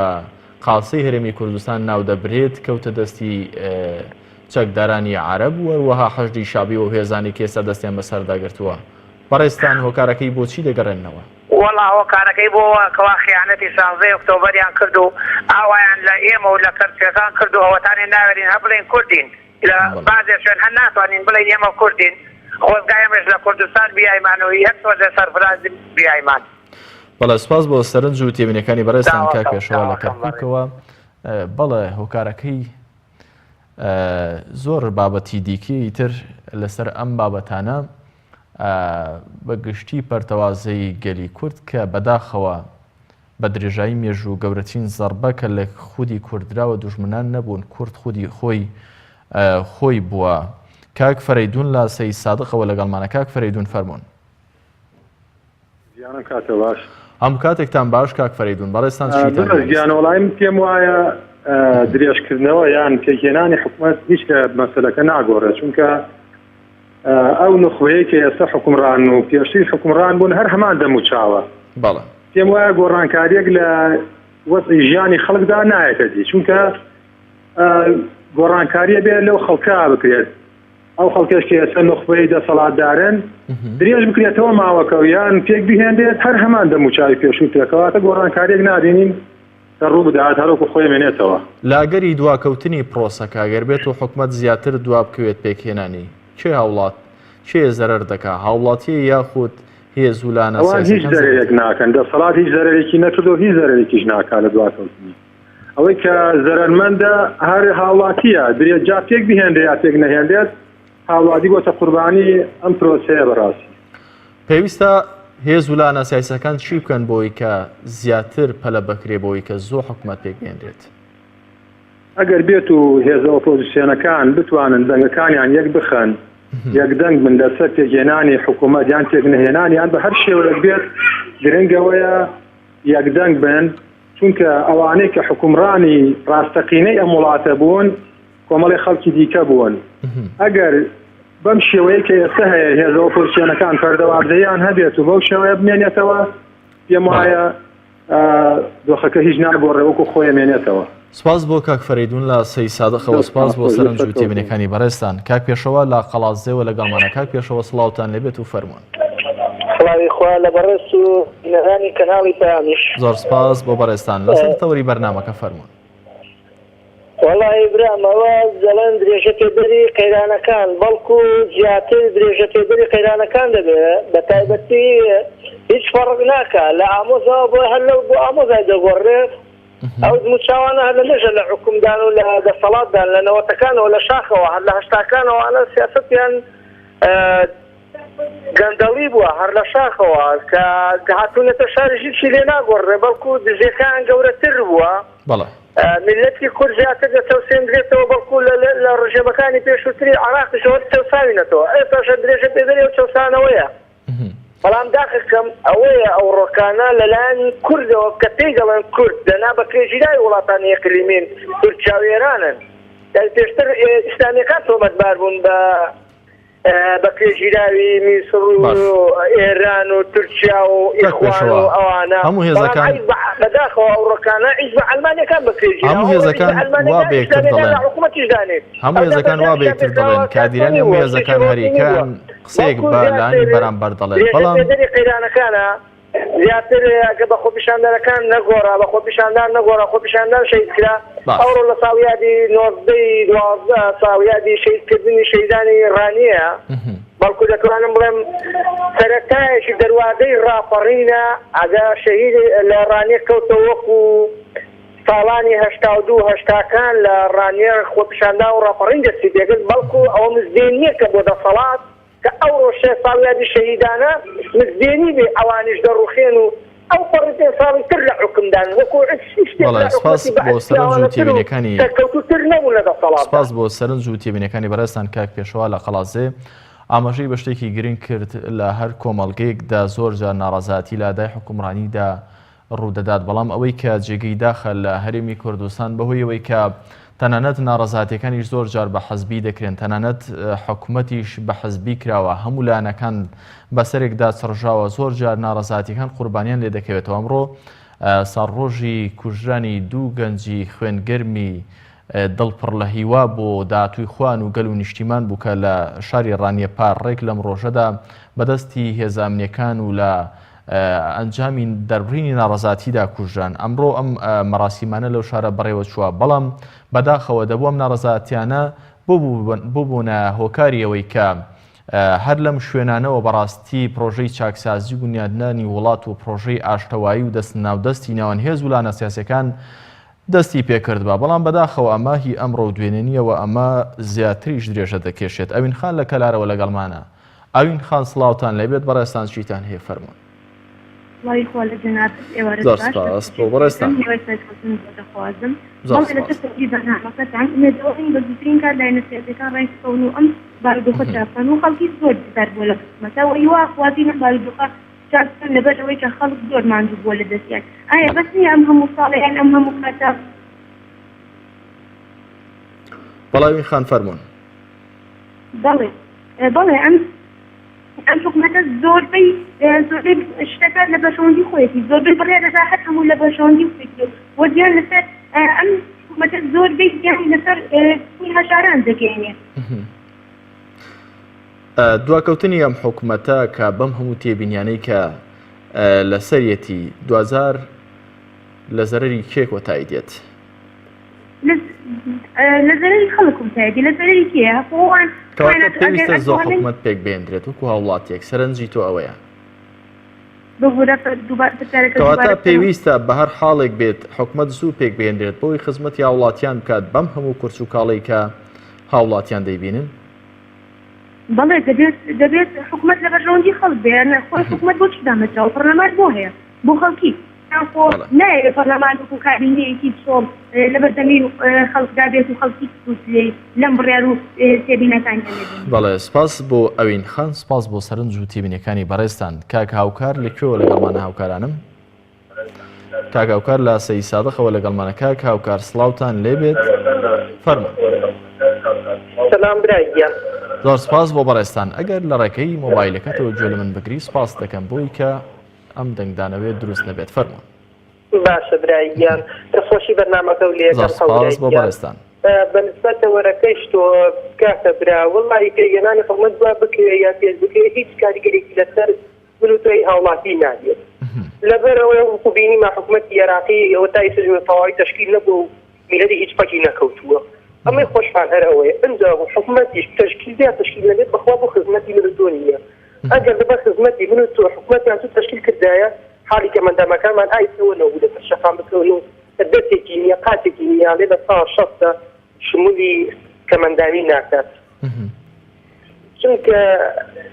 قاسەی هەرێمی کوردستان ناودەبرێت کەوتە دەستی چەکدارانی عەرەب و هەروەها حەشدی شەعبی و هێزانی کە ئێستا دەستیان بەسەردا گرتووە. بەڕێزتان هۆکارەکەی بۆچی دەگەڕێننەوە؟ وەڵا هۆکارەکەی بۆ ئەوە کەوا خیانەتی شانزەی ئۆکتۆبەریان کرد و ئاوایان لە ئێمە و لە کەرکوکیەکان کرد و ئەوەتانێ ناوێرین هە بڵێین کوردین لە بازێ شوێن هە ناتوانین بڵێین ئێمە کوردین خۆزگا ئێمەش لە کوردستان بیایمان و یەک تۆزێ سەرفراز بیایمان. بەڵێ سوپاس بۆ سەرنج و تێبینیەکانی بەڕێزتان کاک پێشەوا لە کەرکوکەوە. بەڵێ هۆکارەکەی زۆر بابەتی دیکەی تر لەسەر ئەم بابەتانە بە گشتی پەرتەوازەی گەلی کورد کە بەداخەوە بە درێژایی مێژوو گەورەترین زەڕبە کە لە خودی کوردراوە دوژمنان نەبوون کورد خودی خۆی خۆی بووە کاک فەرەیدون لە سەی سادقەوە لەگەڵمانە کاک فەرەیدون فەرمونون گیانم کاتە باش. هەموو کاتێکتان باش کاک فەرەیدون بەڕێزتان چیتان بەڕێز گیان وەڵای من پێم وایە درێژکردنەوە یان پێکهێنانی حکومەت هیچ لە مەسەلەکە ناگۆڕێت چونکە ئەو نوخبەیە کە ئێستا حکومڕان و پێشتری حکومڕان بوون هەر هەمان دەم و چاوە بەڵێ پێم وایە گۆڕانکاریەک لە وەزعی ژیانی خەڵکدا نایەتە دی چونکە گۆڕانکاریە بێ لەو خەڵکە بکرێت ئەو خەڵکەش کە ئێستا نوخبەی دەسەڵاتدارن درێژ بکرێتەوە ماوەکە و یان پێک بهێنرێت هەر هەمان دەموچاوی پێشوو ترە کەواتە گۆڕانکاریەک نابینین کە ڕوو بدات هەروەکو خۆی مێنێتەوە. لە ئەگەری دواکەوتنی پرۆسەکە گەر بێتو حکومەت زیاتر دوابکەوێت پێکهێنانی، کێ هاوڵات کێ زەرەر دەکا هاوڵاتیە یاخود هێز و لانە ئەوان هیچ سیاسیەکان زەرەر زەرەرێک دەکەن؟ ناکەن دەسەڵات هیچ زەرەرێکی نەکردو هیچ زەرەرێکیش ناکا لە دواکەوتنی. ئەوەی کە زەرەرمەندە هەر هاوڵاتیە درێ جا پێک بهێنرێ یا پێک نەهێنرێت هاوڵاتی بۆتە قوربانی ئەم پرۆسەیە بەڕاستی. پێویستە هێز و لایەنە سیاسیەکان چی بکەن بۆی کە زیاتر پەلە بکرێ بۆی کە زوو حکومەت پێک بهێنرێت؟ ئەگەر بێت و هێزە ئۆپۆزیسیۆنەکان بتوانن دەنگەکانیان یەک بخەن یەکدەنگ بن لەسەر پێکهێنانی حکوومەت یان پێکنەهێنانیان بە هەر شێوەیەک بێت گرنگ ئەوەیە یەکدەنگ بن چونکە ئەوانەی کە حوکمڕانی ڕاستەقینەی ئەم وڵاتە بوون کۆمەڵی خەڵکی دیکە بوون ئەگەر بەم شێوەیە کە ئێستا هەیە هێزە ئۆپۆزیسیۆنەکان پەردەوازەیان هەبێت و بەو شێوەیە بمێنێتەوە پێم وایە دۆخەکە هیچ ناگۆڕێ وەکو خۆی مێنێتەوە. سپاس بۆ کاک فەرەیدون لە سەی سادقەوە سپاس بۆ سەرنج و تێبینەکانی بەڕێزتان کاک پێشەوا لە قەڵادزێوە لەگەڵمانە کاک پێشەوە سڵاوتان لێبێت و فەرموون. سڵاوی خوا لە بەڕێز و بینەرانی کەناڵی پەیامیش. زۆر سپاس بۆ بەڕێزتان لەسەر تەوەری بەرنامەکە فەرموون. وەڵایی برام ئەوە دەڵێن درێژە پێدەری قەیرانەکان بەڵکو زیاتر درێژە پێدەری قەیرانەکان دەبێ بە تایبەتی هیچ فەڕق ناکا لە ئامۆزاوە بۆ هەر لەو بۆ ئامۆزای دەگۆڕێت ئەو دموچاوانە هەر لە مێژە لە حکومدان و لە دەسەڵاتدان لە نەوەتەکانەوە لە شاخەوە هەر لە هەشتاکانەوە ئەە سیاسەتیان گەندەڵی بووە هەر لە شاخەوە کە هاتوونەتە شاریش هیچی لێ ناگۆڕێ بەڵکو دزیەکان گەورەتر بووە. بەڵێ. میللەتی کورد زیاتر دەچەوسێندرێتەوە بەڵکو لە ڕژێمەکانی پێشووتری عێراقیشەوە چەوساوینەتەوە ئێستاش هەر درێژە پێدەری ئەو چەوسانەوەیە. بەڵام داخەکەم ئەوەیە ئەوڕۆکانە لەلایەن کوردەوە کە پێی دەڵێن کورد دەنا بەکرێگیراوی وڵاتانی ئیقلیمین تورکیا و ئێرانن پێشتر ئیسلامیەکان تۆمەتبار بوون بە بەکرێگیراوی میسڕ و ئێران و تورکیا و ئیخوان و ئەوانە هەموو هێزەکان بەداخەوە ئەوڕۆکانە حیزبە عەلمانیەکان بەکرێگیراوە هەموو هێزەکان وا بە یەکتر دەڵێن حکوومەتیش دانێت هەموو هێزەکان وا بە یەکتر دەڵێن کادیرانی هەموو هێزەکان هەریەکەیان قسەیەک بە لانی بەرامبەر دەڵێن بەڵام قەیرانەکانە زیاتر ئەگەر بە خۆپیشاندەرەکان نەگۆڕا، بە خۆپیشاندان نەگۆڕا، خۆپیشاندان شەهید کرا، ئەوڕۆ لە ساڵیادی 19 ی 12 ساڵیادی شەهیدکردنی شەهیدانی ڕانیەیە، بەڵکو دەتوانم بڵێم سەرەتایەکی دەروازەی ڕاپەڕینە، ئەگە شەهید لە ڕانیە کەوتەوە وەکو ساڵانی 82 هەشتاکان لە ڕانیە خۆپیشاندان و ڕاپەڕین دەستی پێکرد، بەڵکو ئەوە مزگێنییەکە بۆ دەسەڵات، کە ئەوڕۆ شێست ساڵیادی شەهیدانە مزگێنی بێ ئەوانیش دەڕوخێن و ئەو پەڕی پێنج ساڵی تر لە حوکمدان وەکو هیچ شتێک بەڵێ لە سپاس حکومەتی بۆ بەعس سەرنج و پیاوانەتر و تێبینیەکانی سەرکەوتووتر نەبوون لە دەسەڵاتدا. سپاس بۆ سەرنج و تێبینیەکانی بەڕێزتان کاک پێشەوا لە قەڵادزێ ئاماژەی بە شتێکی گرنگ کرد لە هەر کۆمەڵگەیەکدا زۆر جار ناڕەزایەتی لە ئەدای حوکمڕانیدا ڕوودەدات، بەڵام ئەوەی کە جێگەی داخە لە هەرێمی کوردستان بەهۆی ئەوەی کە تەنانەت ناڕەزاتیەکانیش زۆر جار بە حزبی دەکرێن، تەنانەت حکومەتیش بە حزبی کراوە، هەموو لایەنەکان بەسەرێکدا چڕژاوە، زۆر جار ناڕەزاتیەکان قوربانیان لێ دەکەوێتەوە. ئەمڕۆ ساڵڕۆژی کوژرانی دوو گەنجی خوێنگەرمی دڵ پڕ لە هیوا بۆ داهاتووی خۆیان و گەل و نیشتیمان بوو کە لە شاری ڕانیە پار ڕێک لەم ڕۆژەدا بەدەستی هێزە ئەمنیەکان و لە ئەنجامی دەربڕینی ناڕەزاتیدا کوژران. ئەمڕۆ ئەم مەراسیمانە لەو شارە بەڕێوەچووە، بەڵام بەداخەوە دەبوو ئەم ناڕەزاتیانە ببوونە هۆکاری ئەوەی کە هەر لەم شوێنانەوە بەڕاستی پرۆژەی چاکسازی و بنیادنانی وڵات و پرۆژەی ئاشتەوایی و دەست ناودەستی نێوان هێز و لانە سیاسیەکان دەستی پێکردبا، بەڵام بەداخەوە ئەمە هی ئەمڕۆ و دوێنێ نییە و ئەمە زیاتریش درێژە دەکێشێت. ئەوین خان لە کەلارەوە لەگەڵمانە. ئەوین خان سڵاوتان لێبێت بەڕێزتان چیتان هەیە فەرموون. سڵاوی خوا لە جەنابت ئێوارەت زۆر باش سپاس دەست بۆ بەڕێزتان. هیوای سەرکەوتن بۆ دەخوازم. زۆر بەڵێ لەسەر سپاس. تەوەری بەرنامەکەتان ئومێدەوارین بە زووترین کات لایەنە سیاسیەکان ڕێک بکەون و ئەم بارودۆخە چاک بکەن و خەڵکی زۆر بێزار بووە لەم حکومەتە و هیوا خوازین ئەم بارودۆخە چاک بکەن لەبەر ئەوەی کە خەڵک زۆر ماندوو بووە لە دەستیان ئایا بەس نییە ئەم هەموو ساڵە یان ئەم هەموو کاتە؟ بەڵێ ئەوین خان فەرموون. بەڵێ بەڵێ ئەم ئەم حکومەتە زۆربەی زۆربەی شتەکان لە بەرژەوەندی خۆیەتی زۆربەی بڕیار دەدا هەر هەموو لە بەرژەوەندی خۆیەتی و زیان لەسەر ئەم حکومەتە زۆربەی زیانی لەسەر هەژاران دەگەیەنێ. دواکەوتنی ئەم حکومەتە کە بەم هەموو تێبینیانەی کە لەسەریەتی دواجار لە زەرەری کێ کۆتایی دێت؟ لە زەرەری خەڵک کۆتایی دێت لە زەرەری کێیە؟ خۆ ئەوان کەواتە پێویستە زۆر حکومەت پێک بهێندرێت وەکو هاوڵاتیەک سەرنجی تۆ ئەوەیە؟ کەواتە پێویستە بە هەر حاڵێک بێت حکومەت زوو پێک بهێنرێت بۆی خزمەتی هاوڵاتیان بکات بەم هەموو کورچ و کاڵی کە هاوڵاتیان دەیبینن؟ بەڵێ دەبێت دەبێت حکومەت لە بەرژەوەندی خەڵک بێ خۆی حکومەت بۆچی دامەزراوە پەرلەمان بۆ هەیە بۆ خەڵکی خۆ نایەوێ پەرلەمان وەکو کابینەیەکی چۆڵ لەبەردەمی خەڵکدا بێت و خەڵکی سوود لێی لەم بڕیار و تێبینەکانیان نەبینێت. بەڵێ سپاس بۆ ئەوین خان سپاس بۆ سەرنج و تێبینیەکانی بەڕێزتان کاک هاوکار لە کوێوە لەگەڵمانە هاوکارانم؟ کاک هاوکار لە سەی سادقەوە لەگەڵمانە کاک هاوکار سڵاوتان لێبێت فەرموون. سلام برای گیان. زۆر سپاس بۆ بەڕێزتان ئەگەر لە ڕێکەی مۆبایلەکەتەوە گوێ لە من بگری سپاست دەکەم بۆی کە ئەم دەنگدانەوەیە دروست نەبێت فەرموون. باشە برای گیان دەستخۆشی بەرنامەکە و زۆر لێکەم سپاس هەورای بۆ گیان بەڕێزتان. بەنسبەت تەوەرەکەیش تۆ کاکە برا وەڵاهی پێکهێنانی حکومەت وا بکرێ یا پێش بکرێ هیچ کاریگەرێکی لەسەر من و تۆی هاوڵاتی نابێت لەبەر ئەوەی وەکو بینیمان حکومەتی عێراقی ئەوە تا ئیستاش بە تەواوی تەشکیل نەبووە و. میللەتی هیچ پەکی نەکەوتووە ئەمەی خۆشمان هەر ئەوەیە ئنجا حکومەتیش تەشکیل بێ یا تەشکیل نەبێت بەخوا بۆ خزمەتی من و تۆ نییە ئەگەر لەبەر خزمەتی من و تۆ حکومەتیان زوو تەشکیل کردایە حاڵی کەمئەندامەکانمان ئای ئەوە نەبوو لەسەر شەقام بکەون و دەستێکی نییە قاچێکی نییە ئەڵێ لە ساڵ شەستە شمولی کەمئەندامی ناکات چونکە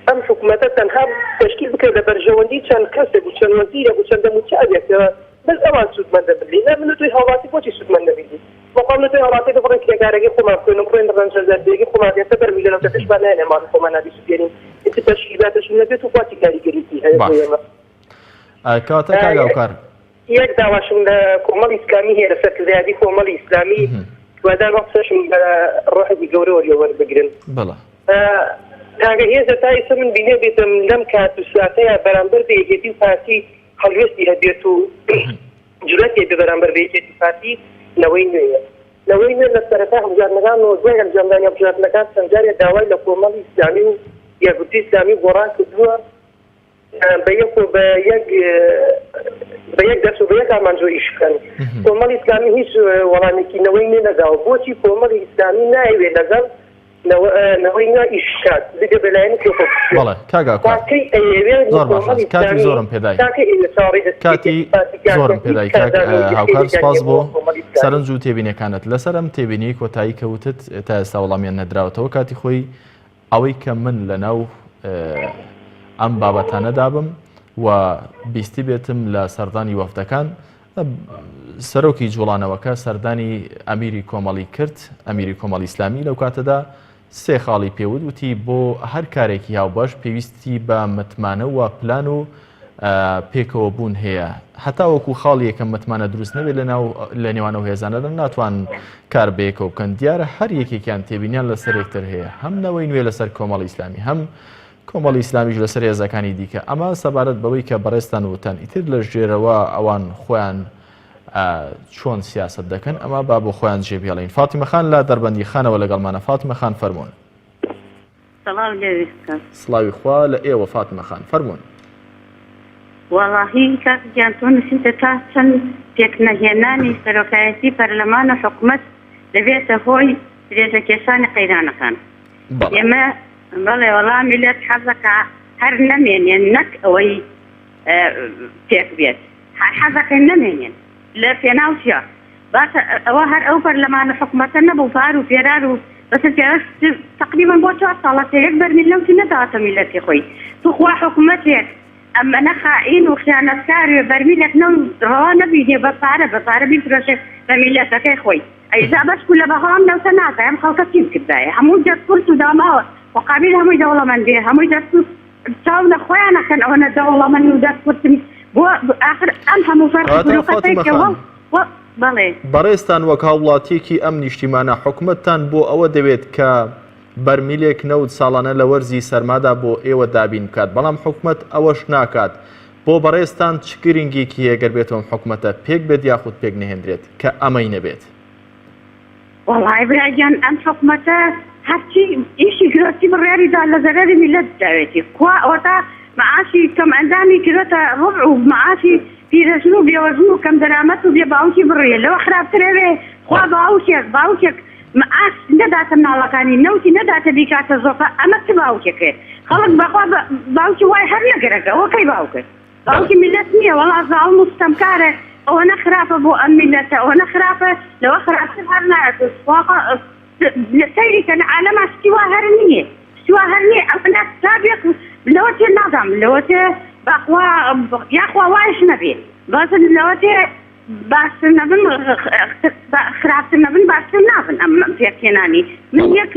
ئەم حکومەتە تەنها تەشکیل بکرێت لە بەرژەوەندی چەند کەسێک و چەند وەزیرێک و چەند دەموچاوێک کە بەس ئەوان سوودمەند دەبن لێی نا من و تۆی هاوڵاتی بۆچی سوودمەند نەبین لێی بەخوا من و تۆی هاوڵاتی کە بڕۆین کرێکارەکەی خۆمان بکەین و بڕۆین ڕەنجە زەردێکی خۆمان بێتە بەر میلەنەوە کە پێشمان نایەنێ ماڵی خۆمان نابیسووتێنین ئیتر تەشکیل با تەشکیل نەبێت و خوا چی کاریگەریی هەیە بۆ باش ئێمە کەواتە کاک هاوکار یەک داواشم لە کۆمەڵی ئیسلامی هەیە لە سەرکردایەتی کۆمەڵی ئیسلامی هیوادارم ئەم قسەشم بە ڕۆحێکی گەورەوە لێ وەربگرن. بەڵێ. تاکە هێزە تا ئیستا من بینێبێتم لەم کات و ساتەیا بەرامبەر بە یەکێتی و پارتی هەڵوێستی هەبێت و جورەتی هەبێ بەرامبەر بە یەکێتی و پارتی نەوەی نوێیە. نەوەی نوێ لە سەرەتای هەڵبژاردنەکان و دوای ئەنجامدانی هەڵبژاردنەکان چەند جارێ داوای لە کۆمەڵی ئیسلامی و یەکگرتووی ئیسلامی و گۆڕان کردووە بە یەک و بە یەک بە یەک دەست و بە یەک ئامانجەوە ئیش بکەن. کۆمەڵی ئیسلامی هیچ وەڵامێکی نەوەی نوێ نەداوە. بۆچی کۆمەڵی ئیسلامی نایەوێت لەگەڵ نەوەی نوێ ئیش بکات، ببێ بە لایەنێکی ئۆپۆزسیۆن؟ بەڵێ کاک ئاکۆ تا کەی ئەیەوێ زۆر باشە کۆمەڵی کاتی ئیسلامی زۆرم پێدای تا کەی ئەیەوێ چاوەڕێی دەستی کاتی یەکێتی پارتی بکات کە زۆرم هیچ پێدای کاک کاردانەوەیەکی هاوکار خێریان سپاس نییە بۆ بۆ کۆمەڵی ئیسلامی. سەرنج و تێبینیەکانت لەسەر ئەم تێبینیەی کۆتایی کە وتت تا ئێستا وەڵامیان نەدراوەتەوە کاتی خۆی ئەوەی کە من لەناو ئەم بابەتانەدا بم و بیستیبێتم لە سەردانی وەفدەکان سەرۆکی جوڵانەوەکە سەردانی ئەمیری کۆمەڵی کرد ئەمیری کۆمەڵی ئیسلامی لەو کاتەدا سێ خاڵی پێوت وتی بۆ هەر کارێکی هاوبەش پێویستی بە متمانە و پلان و پێکەوە بوون هەیە هەتاوەکو خاڵی یەکەم متمانە دروست نەبێت لە ناو لە نێوان ئەو هێزانەدا ناتوان کار بەیەکەوە بکەن دیارە هەر یەکێکیان تێبینیان لەسەر یەکتر هەیە هەم نەوەی نوێ لەسەر کۆمەڵی ئیسلامی هەم کۆمەڵی ئیسلامیش لەسەر هێزەکانی دیکە ئەمە سەبارەت بەوەی کە بەڕێزتان وتان ئیتر لە ژێرەوە ئەوان خۆیان چۆن سیاست دەکەن ئەمە با بۆ خۆیان جێبهێڵین فاتیمە خان لە دەربەندی خانەوە لەگەڵمانە فاتیمە خان فەرموون. سڵاو لێ بکەم. سڵاوی خوا لە ئێوە فاتمە خان فەرموون. وەڵاهی کاک گیان تۆ نوسیتە تا چەند پێکنەهێنانی سەرۆکایەتی پەرلەمان و حکومەت دەبێتە هۆی درێژە کێشانی قەیرانەکان بەڵێ. ئێمە بەڵێ وەڵا میللەت حەزەکا هەر نەمێنێ نەک ئەوەی پێک بێت هەر حەزەکەین نەمێنێن لە پێناو چیا باشە ئەوە هەر ئەو پەرلەمان و حکومەتە نەبوو پار و پێرار و بەسەر پیاوەش تەقریبەن بۆ چوار ساڵە کە یەک بەرمیل نەوتی نەداوەتە میللەتی خۆی توخوا حکومەتێک ئەمەنە خائین و خیانەتکار بێ بەرمیلێک نەوت ڕەوا نەبینێ بە پارە بە پارە بیفرۆشێ بە میللەتەکەی خۆی ئەی جا بەشکو لە بەغاوم نەوتە ناکا ئەم خەڵکە چی بکردایە هەموو دەست کورت و داماوە خۆ قابیل هەمووی دەوڵەمەند بێ هەمووی دەست چاو لە خۆیان ئەکەن ئەوەنە دەوڵەمەن و دەست کورتن بۆ ئاخر ئەم هەموو فەرق کاکە فروقە فاتیمە پێکەوە خان و بەڵێ. بەڕێزتان وەک هاووڵاتییەکی ئەم نیشتیمانە حکومەتتان بۆ ئەوە دەوێت کە بەرمیلێک نەوت ساڵانە لە وەرزی سەرمادا بۆ ئێوە دابین بکات بەڵام حکومەت ئەوەش ناکات بۆ بەڕێزتان چ گرنگیەکی هەیە گەر بێتو ئەم حکومەتە پێک بێت یاخود پێک نەهێندرێت کە ئەمەی نەبێت؟ وەڵای برا گیان ئەم حکومەتە هەرچی ئیشی گرۆتی بڕیاری دا لە زەرەری میللەت داوێتی کوا ئەوەتا معاشی کەم ئەندامی کردۆتە ڕوبع و معاشی پیرەژن و بێوەژن و کەم دەرامەت و بێ باوکی بڕیە لەوە خراپتر ئەوێ خوا باوکێک باوکێک معاش نەداتە مناڵەکانی نەوتی نەداتە بیکاتە زۆپە ئەمە چ باوکێکێ خەڵک بەخوا باوکی وای هەر نەگەرەکە ئەوە کەی باوکە باوکی میللەت نیە وەڵا زاڵم و ستەمکارە ئەوەنە خراپە بۆ ئەم میللەتە ئەوەنە خراپە لەوە خراپتر هەر نایەت سواقە سەیری کەن عالەما شتی وا هەر نیە شتی وا هەر نیە ئەوەنە تابێک لەوە تێ نازانم لەوە تێ باخوا یاخوا وایش نەبێ بەس لەوە تێ باشتر نەبن خراپتر نەبن باشتر نابن ئەم پێکهێنانی من یەک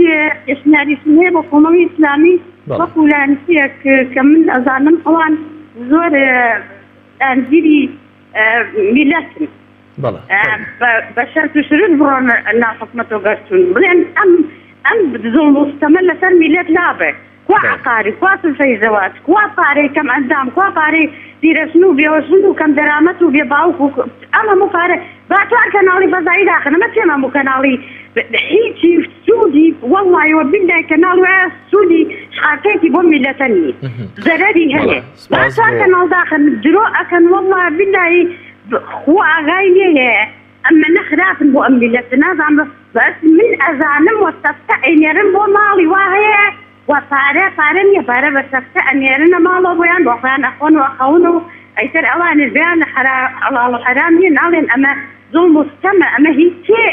پێشنیاریشم هەیە بۆ کۆمەڵی ئیسلامی وەکو لایەنچیەک کە من ئەزانم ئەوان زۆر لایەنگیری میلەتن بە شەرت و شروت بڕۆن ناو حکومەت و گەرچوون بڵێن ئەم ئەم زوڵم و ستەمە لەسەر میلەت لابێ کوا عەقاری کوا سلفەی زەواج کوا پارەی کەم ئەندام کوا پارەی پیرەژن و بێوەژن و کەم دەرامەت و بێ باوک و ئەم هەموو پارە با چوار کەناڵی فەزایی داخن ئەمە چیە هەموو کەناڵی هیچی سوودی وەڵڵاهی وە بیللای کەناڵ وایە سوودی شقارتەیەکی بۆ میللەتە نیە زەرەری هەیە با چوار کەناڵ داخن درۆ ئەکەن وەڵڵا بیللای خوا ئاگای لێیە. ئەمەنە خراپن بۆ ئەم میللەتە نازانم بەس من ئەزانم وە سەفتە ئەینێرن بۆ ماڵی وا هەیە وە پارە پارە نیە پارە بە سەفتە ئەنێرنە ماڵەوە بۆیان بۆ خۆیان ئەخۆن و ئەخەون و ئەیتر ئەوانیش بێیان لە حەرا حەڵاڵ و حەرام نیە ناڵێن ئەمە زوڵم و ستەمە ئەمە هی کێ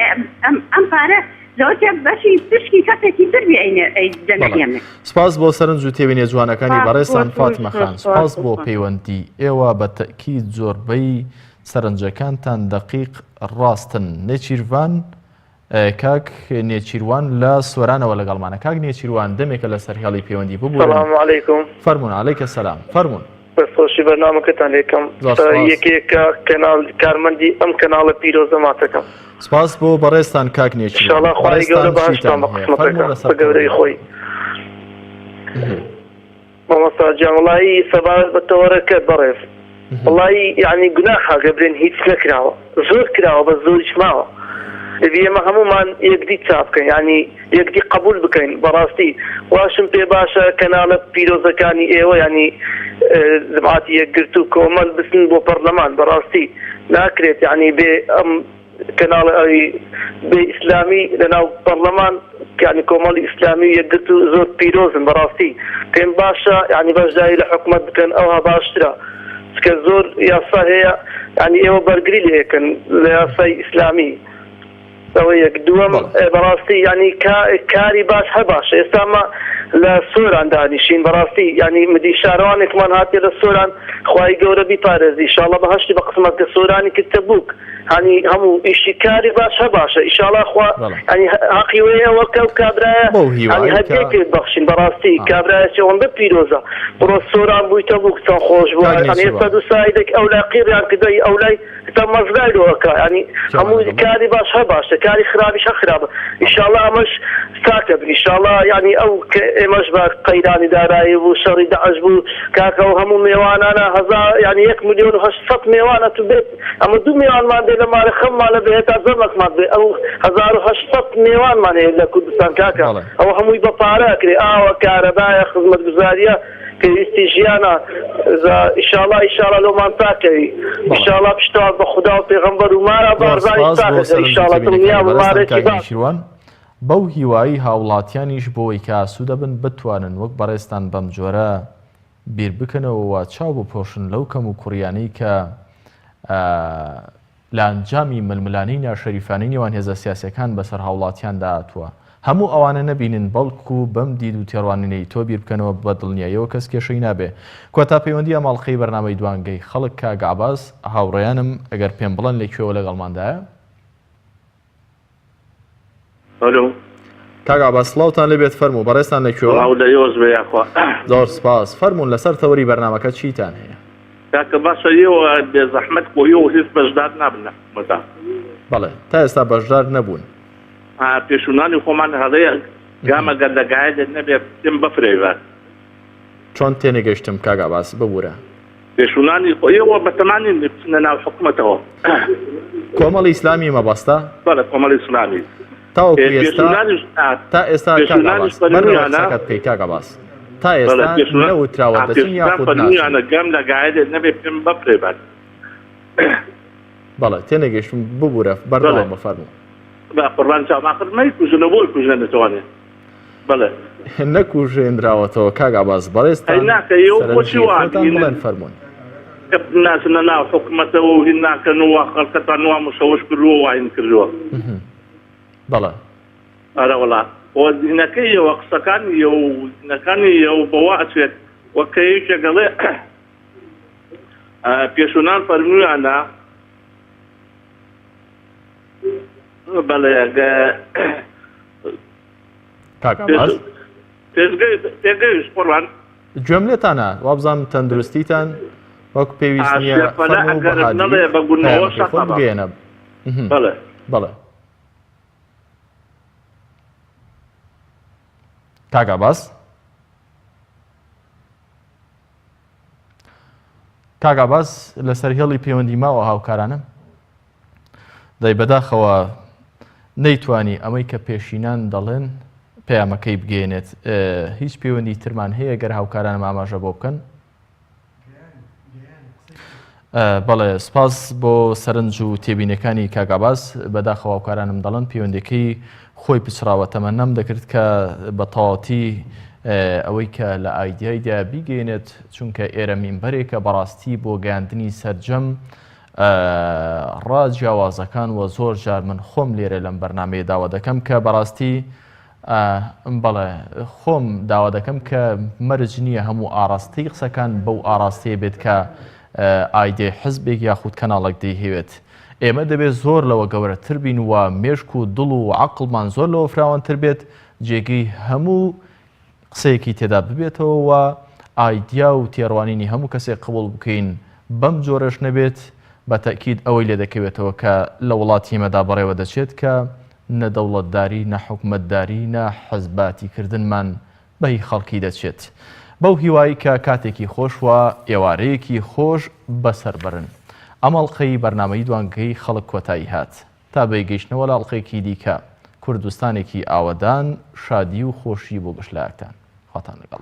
ئەم ئەم پارە لەوەچێ بەشی پشکی کەسێکی تر بێ ئەینێ ئەیدەنە بەڵێ ئێمە. سپاس بۆ سەرنج و تێبینیە جوانەکانی سپاس بۆ بەڕێزتان تۆش فاتمە زۆر خان سپاس سپاس بۆ بۆ خۆت. پەیوەندی ئێوە بە تەئکید زۆربەی سەرنجەکانتان دەقیق ڕاستن. نێچیرڤان کاک نێچیروان لە سۆرانەوە لەگەڵمانە. کاک نێچیروان دەمێکە لەسەر هێڵی پەیوەندی ببورن. سلام علیکم. فەرموون علیک سلام فەرموون. دەستخۆشی بەرنامەکەتان لێکەم. زۆر سپاس. یەکێکە کەناڵ کارمەندی ئەم کەناڵە پیرۆزە ماتەکەم. سپاس بۆ بەڕێزتان کاک نێچیروان. ئیشاڵا خوای گەورە بەڕێزتان بەهەشتتان چیتان بە هەیە؟ قسمەت فەرموون دەکا لەسەر بە گەورەی تەوەری خۆی. مامۆستا گیان وەڵایی سەبارەت بە تەوەرەکەت بەڕێز وەڵایی یانی گوناحە گەر برێن هیچ نەکراوە زۆر کراوە بەس زۆریش ماوە دەبی ئێمە هەموومان یەکدی چا بکەین یانی یەکدی قەبول بکەین بەڕاستی واشم پێ باشە کەناڵە پیرۆزەکانی ئێوە یانی جماعەتی یەکگرتوو کۆمەل بچن بۆ پەڕلەمان بەڕاستی ناکرێت یانی بێ ئەم کەناڵە ئەوی بێ ئیسلامی لەناو پەڕلەمان یانی کۆمەڵی ئیسلامی و یەکگرتوو زۆر پیرۆزن بەڕاستی پێم باشە یانی بەشداری لە حکومەت بکەن ئەوها باشترە چکە زۆر یاسا هەیە یانی ئێوە بەرگری لێ ئەکەن لە یاسای ئیسلامی ئەوە یەک دووەم بەڕاستی یانی کاری باش هەر باشە ئێستا مە لە سۆران دانیشین بەڕاستی یانی مدی شارەوانێکمان هاتیە لە سۆران خوای گەورە بیپارێزی ئیشاڵا بەهەشتی بە قسمەت کە سۆرانی کردتە بووک هانی هەموو ئیشی کاری باش هەر باشە ئیشاڵا خوا هانی هەقی وەیە وەک ئەو کابرایە بەو هانی هیوایەی کە هەدیەی پێ بەخشین بەڕاستی ئا. کابرایەکی ئەوەندە پیرۆزە بڕۆ سۆران بوویتە بووک چەند خۆش بووە کاک هانی ئێستا نێچیروان دوو سایدێک ئەولای قیڕیان کردووە ئی ئەولای ئێستا مەزرای لۆ ئەکا یانی کێمان هەموو لەگەڵ بن؟ کاری باش هەر باشە کاری خرابیش هەر خرابە بەڵێ. ئیشاڵا ئەمەش چاکە بن ئیشاڵا یانی ئەو کە ئێمەش بە قەیرانی دارایی بوو شەڕی داعش بوو کاکە ئەو هەموو مێوانانە هەزار یانی یەک ملیۆن و 800 مێوان ئەتوو بێت ئەمە دوو مێوانمان دێ لە ماڵێ خەممان نەبێ هێتا زەمەکمان بێ ئەو 1800 مێوانمان هەیە لە کوردستان کاکە بەڵێ. ئەوە هەمووی بە پارە ئەکرێ ئاوە کارەبایە خزمەتگوزاریە پێویستی ژیانە جا ئیشاڵا ئیشاڵا لۆمان چاکەوی بەڵێ. ئیشاڵا پشتەوە بە خودا و پێغەمبەر و مارا زۆر بارزانیش سپاس بۆ چاکەکە سەرنج و ئیشاڵا تێبینەکانی دڵنیابە بەڕێزتان مارێکی کاک باش. نێچیروان. بەو هیوایەی هاوڵاتیانیش بۆوەی کە ئاسوودە بن بتوانن وەک بەڕێزتان بەمجۆرە بیر بکەنەوە و چاو بپۆشن لەو کەموکوڕیانەی کە لە ئەنجامی ململانێی ناشەریفانەی نێوان هێزە سیاسیەکان بەسەر هاوڵاتیاندا هاتووە هەموو ئەوانە نەبینن بەڵکو بەم دید و تێڕوانینەی تۆ بیر بکەنەوە بە دڵنیاییەوە کەس کێشەی نابێ کۆتا پەیوەندی ئەم ئەڵقەی بەرنامەی دوانگەی خەڵک کاک عەباس هاوڕێیانم ئەگەر پێم بڵێن لە کوێوە لەگەڵماندایە؟ ئەلۆ. کاک عەباس سڵاوتان لێ بێت فەرموو بەڕێزتان لە کوێوە؟ سڵاو لە ئێوەش بێ یاخوا. زۆر سپاس فەرموون لەسەر تەوەری بەرنامەکە چیتان هەیە؟ کاکە باشە ئێوە بێ زەحمەت خۆ ئێوە هیچ بەشدار نابن لە حکومەتا. بەڵێ تا ئێستا بەشدار نەبوون. ئا پێشوونانی خۆمان هەڵەیە گامە گەر لە گایە نەبێ پێم بەفرێ. چۆن تێنەگەشتم کاک عەباس ببورە. پێشوونانی خۆ ئێوە بەتەما نین بچنە ناو حکومەتەوە. کۆمەڵی ئیسلامی مەبەستە؟ بەڵێ کۆمەڵی ئیسلامی. تاوەکو ئێستا تا ئێستا کاک عەباس بەر لەوەی قسەکەت بکەی کاک عەباس تا ئێستا نەوتراوە دەچن یاخود ناچن. گەم لە گایە نەبێ پێم بەفرێ بات. بەڵێ تێنەگەیشتم ببورە بەردەوام بە فەرموو. بە قوربان چاوم ئاخر مەیکوژنەوە بۆی کوژنە دەتوانێ. بەڵێ. نەکوژێنراوەتەوە کاک عەباس بەڕێزتان ئەی ناکە ئێوە بۆچی سەرنجی وا خۆتان هین بڵێن فەرموون. ناچنە ناو حکومەتەوە و هین ناکەن و وا خەڵکەتان وا مشەوش کردووە وا هین کردووە. بەڵێ. ئەرە وەڵا خۆ هینەکەی ئێوە قسەکانی ئێوە و هینەکانی ئێوە بەوە ئەچێت وەک کە یەکێک ئەڵێ پێشوونان فەرموویانە بەڵێ کاک عەباس پێگەیشت قوربان. گوێم لێتانە وابزانم تەندروستیتان وەک پێویست نییە شێرپەلە فەرموو ئەگەر بەهادی نەڵێ بە گونەوە پەیامەکەی خۆت شەقەڵە بگەیەنە بەڵێ بەڵێ کاک عەباس کاک عەباس لەسەر هێڵی پەیوەندی ماوە هاوکارانم دەی بەداخەوە نەیتوانی ئەمەی کە پێشینان دەڵێن پەیامەکەی بگەیەنێت. هیچ پەیوەندی ترمان هەیە گەر هاوکارانم ئاماژە بۆ بکەن؟ بەڵێ سپاس بۆ سەرنج و تێبینەکانی کاک عەباس، بەداخەوە هاوکارانم دەڵێن پەیوەندیەکەی خۆی پچڕاوە تەمەنام دەکرد کە بە تەواوەتی ئەوەی کە لە ئایدیایدا بیگەینێت چونکە ئێرە مینبەرێکە بەڕاستی بۆ گەیاندنی سەرجەم ڕا جیاوازەکان وە زۆر جار من خۆم لێرە لەم بەرنمەیە داوا دەکەم کە بەڕاستی بەڵێ خۆم داوا دەکەم کە مەرج نییە هەموو ئاڕاستەی قسەکان بەو ئاڕاستەیە بێت کە ئایدیای حزبێک یاخود کەناڵێک دەیهەوێت. ئێمە دەبێت زۆر لەوە گەورەتر بین و مێشک و دڵ و عەقڵمان زۆر لەوە فراوانتر بێت جێگەی هەموو قسەیەکی تێدا ببێتەوە و ئایدیا و تێڕوانینی هەموو کەسێک قبوڵ بکەین بەم جۆرەش نەبێت بە تەئکید ئەوەی لێ دەکەوێتەوە کە لە وڵاتی ئێمەدا بەڕێوە دەچێت کە نە دەوڵەتداری نە حکومەتداری نە حزباتی کردنمان بە هی خەڵکی دەچێت. بەو هیوای کە کاتێکی خۆش و ئێوارەیەکی خۆش بەسەر بەرن. ئەم ئەڵقەی بەرنامەی دوانگەی خەڵک کۆتایی هات. تا بەیگەیشتنەوە لە ئەڵقەیەکی دیکە. کوردستانێکی ئاوەدان، شادی و خۆشی بۆ گشت لایەکتان. خواتان لەگەڵ.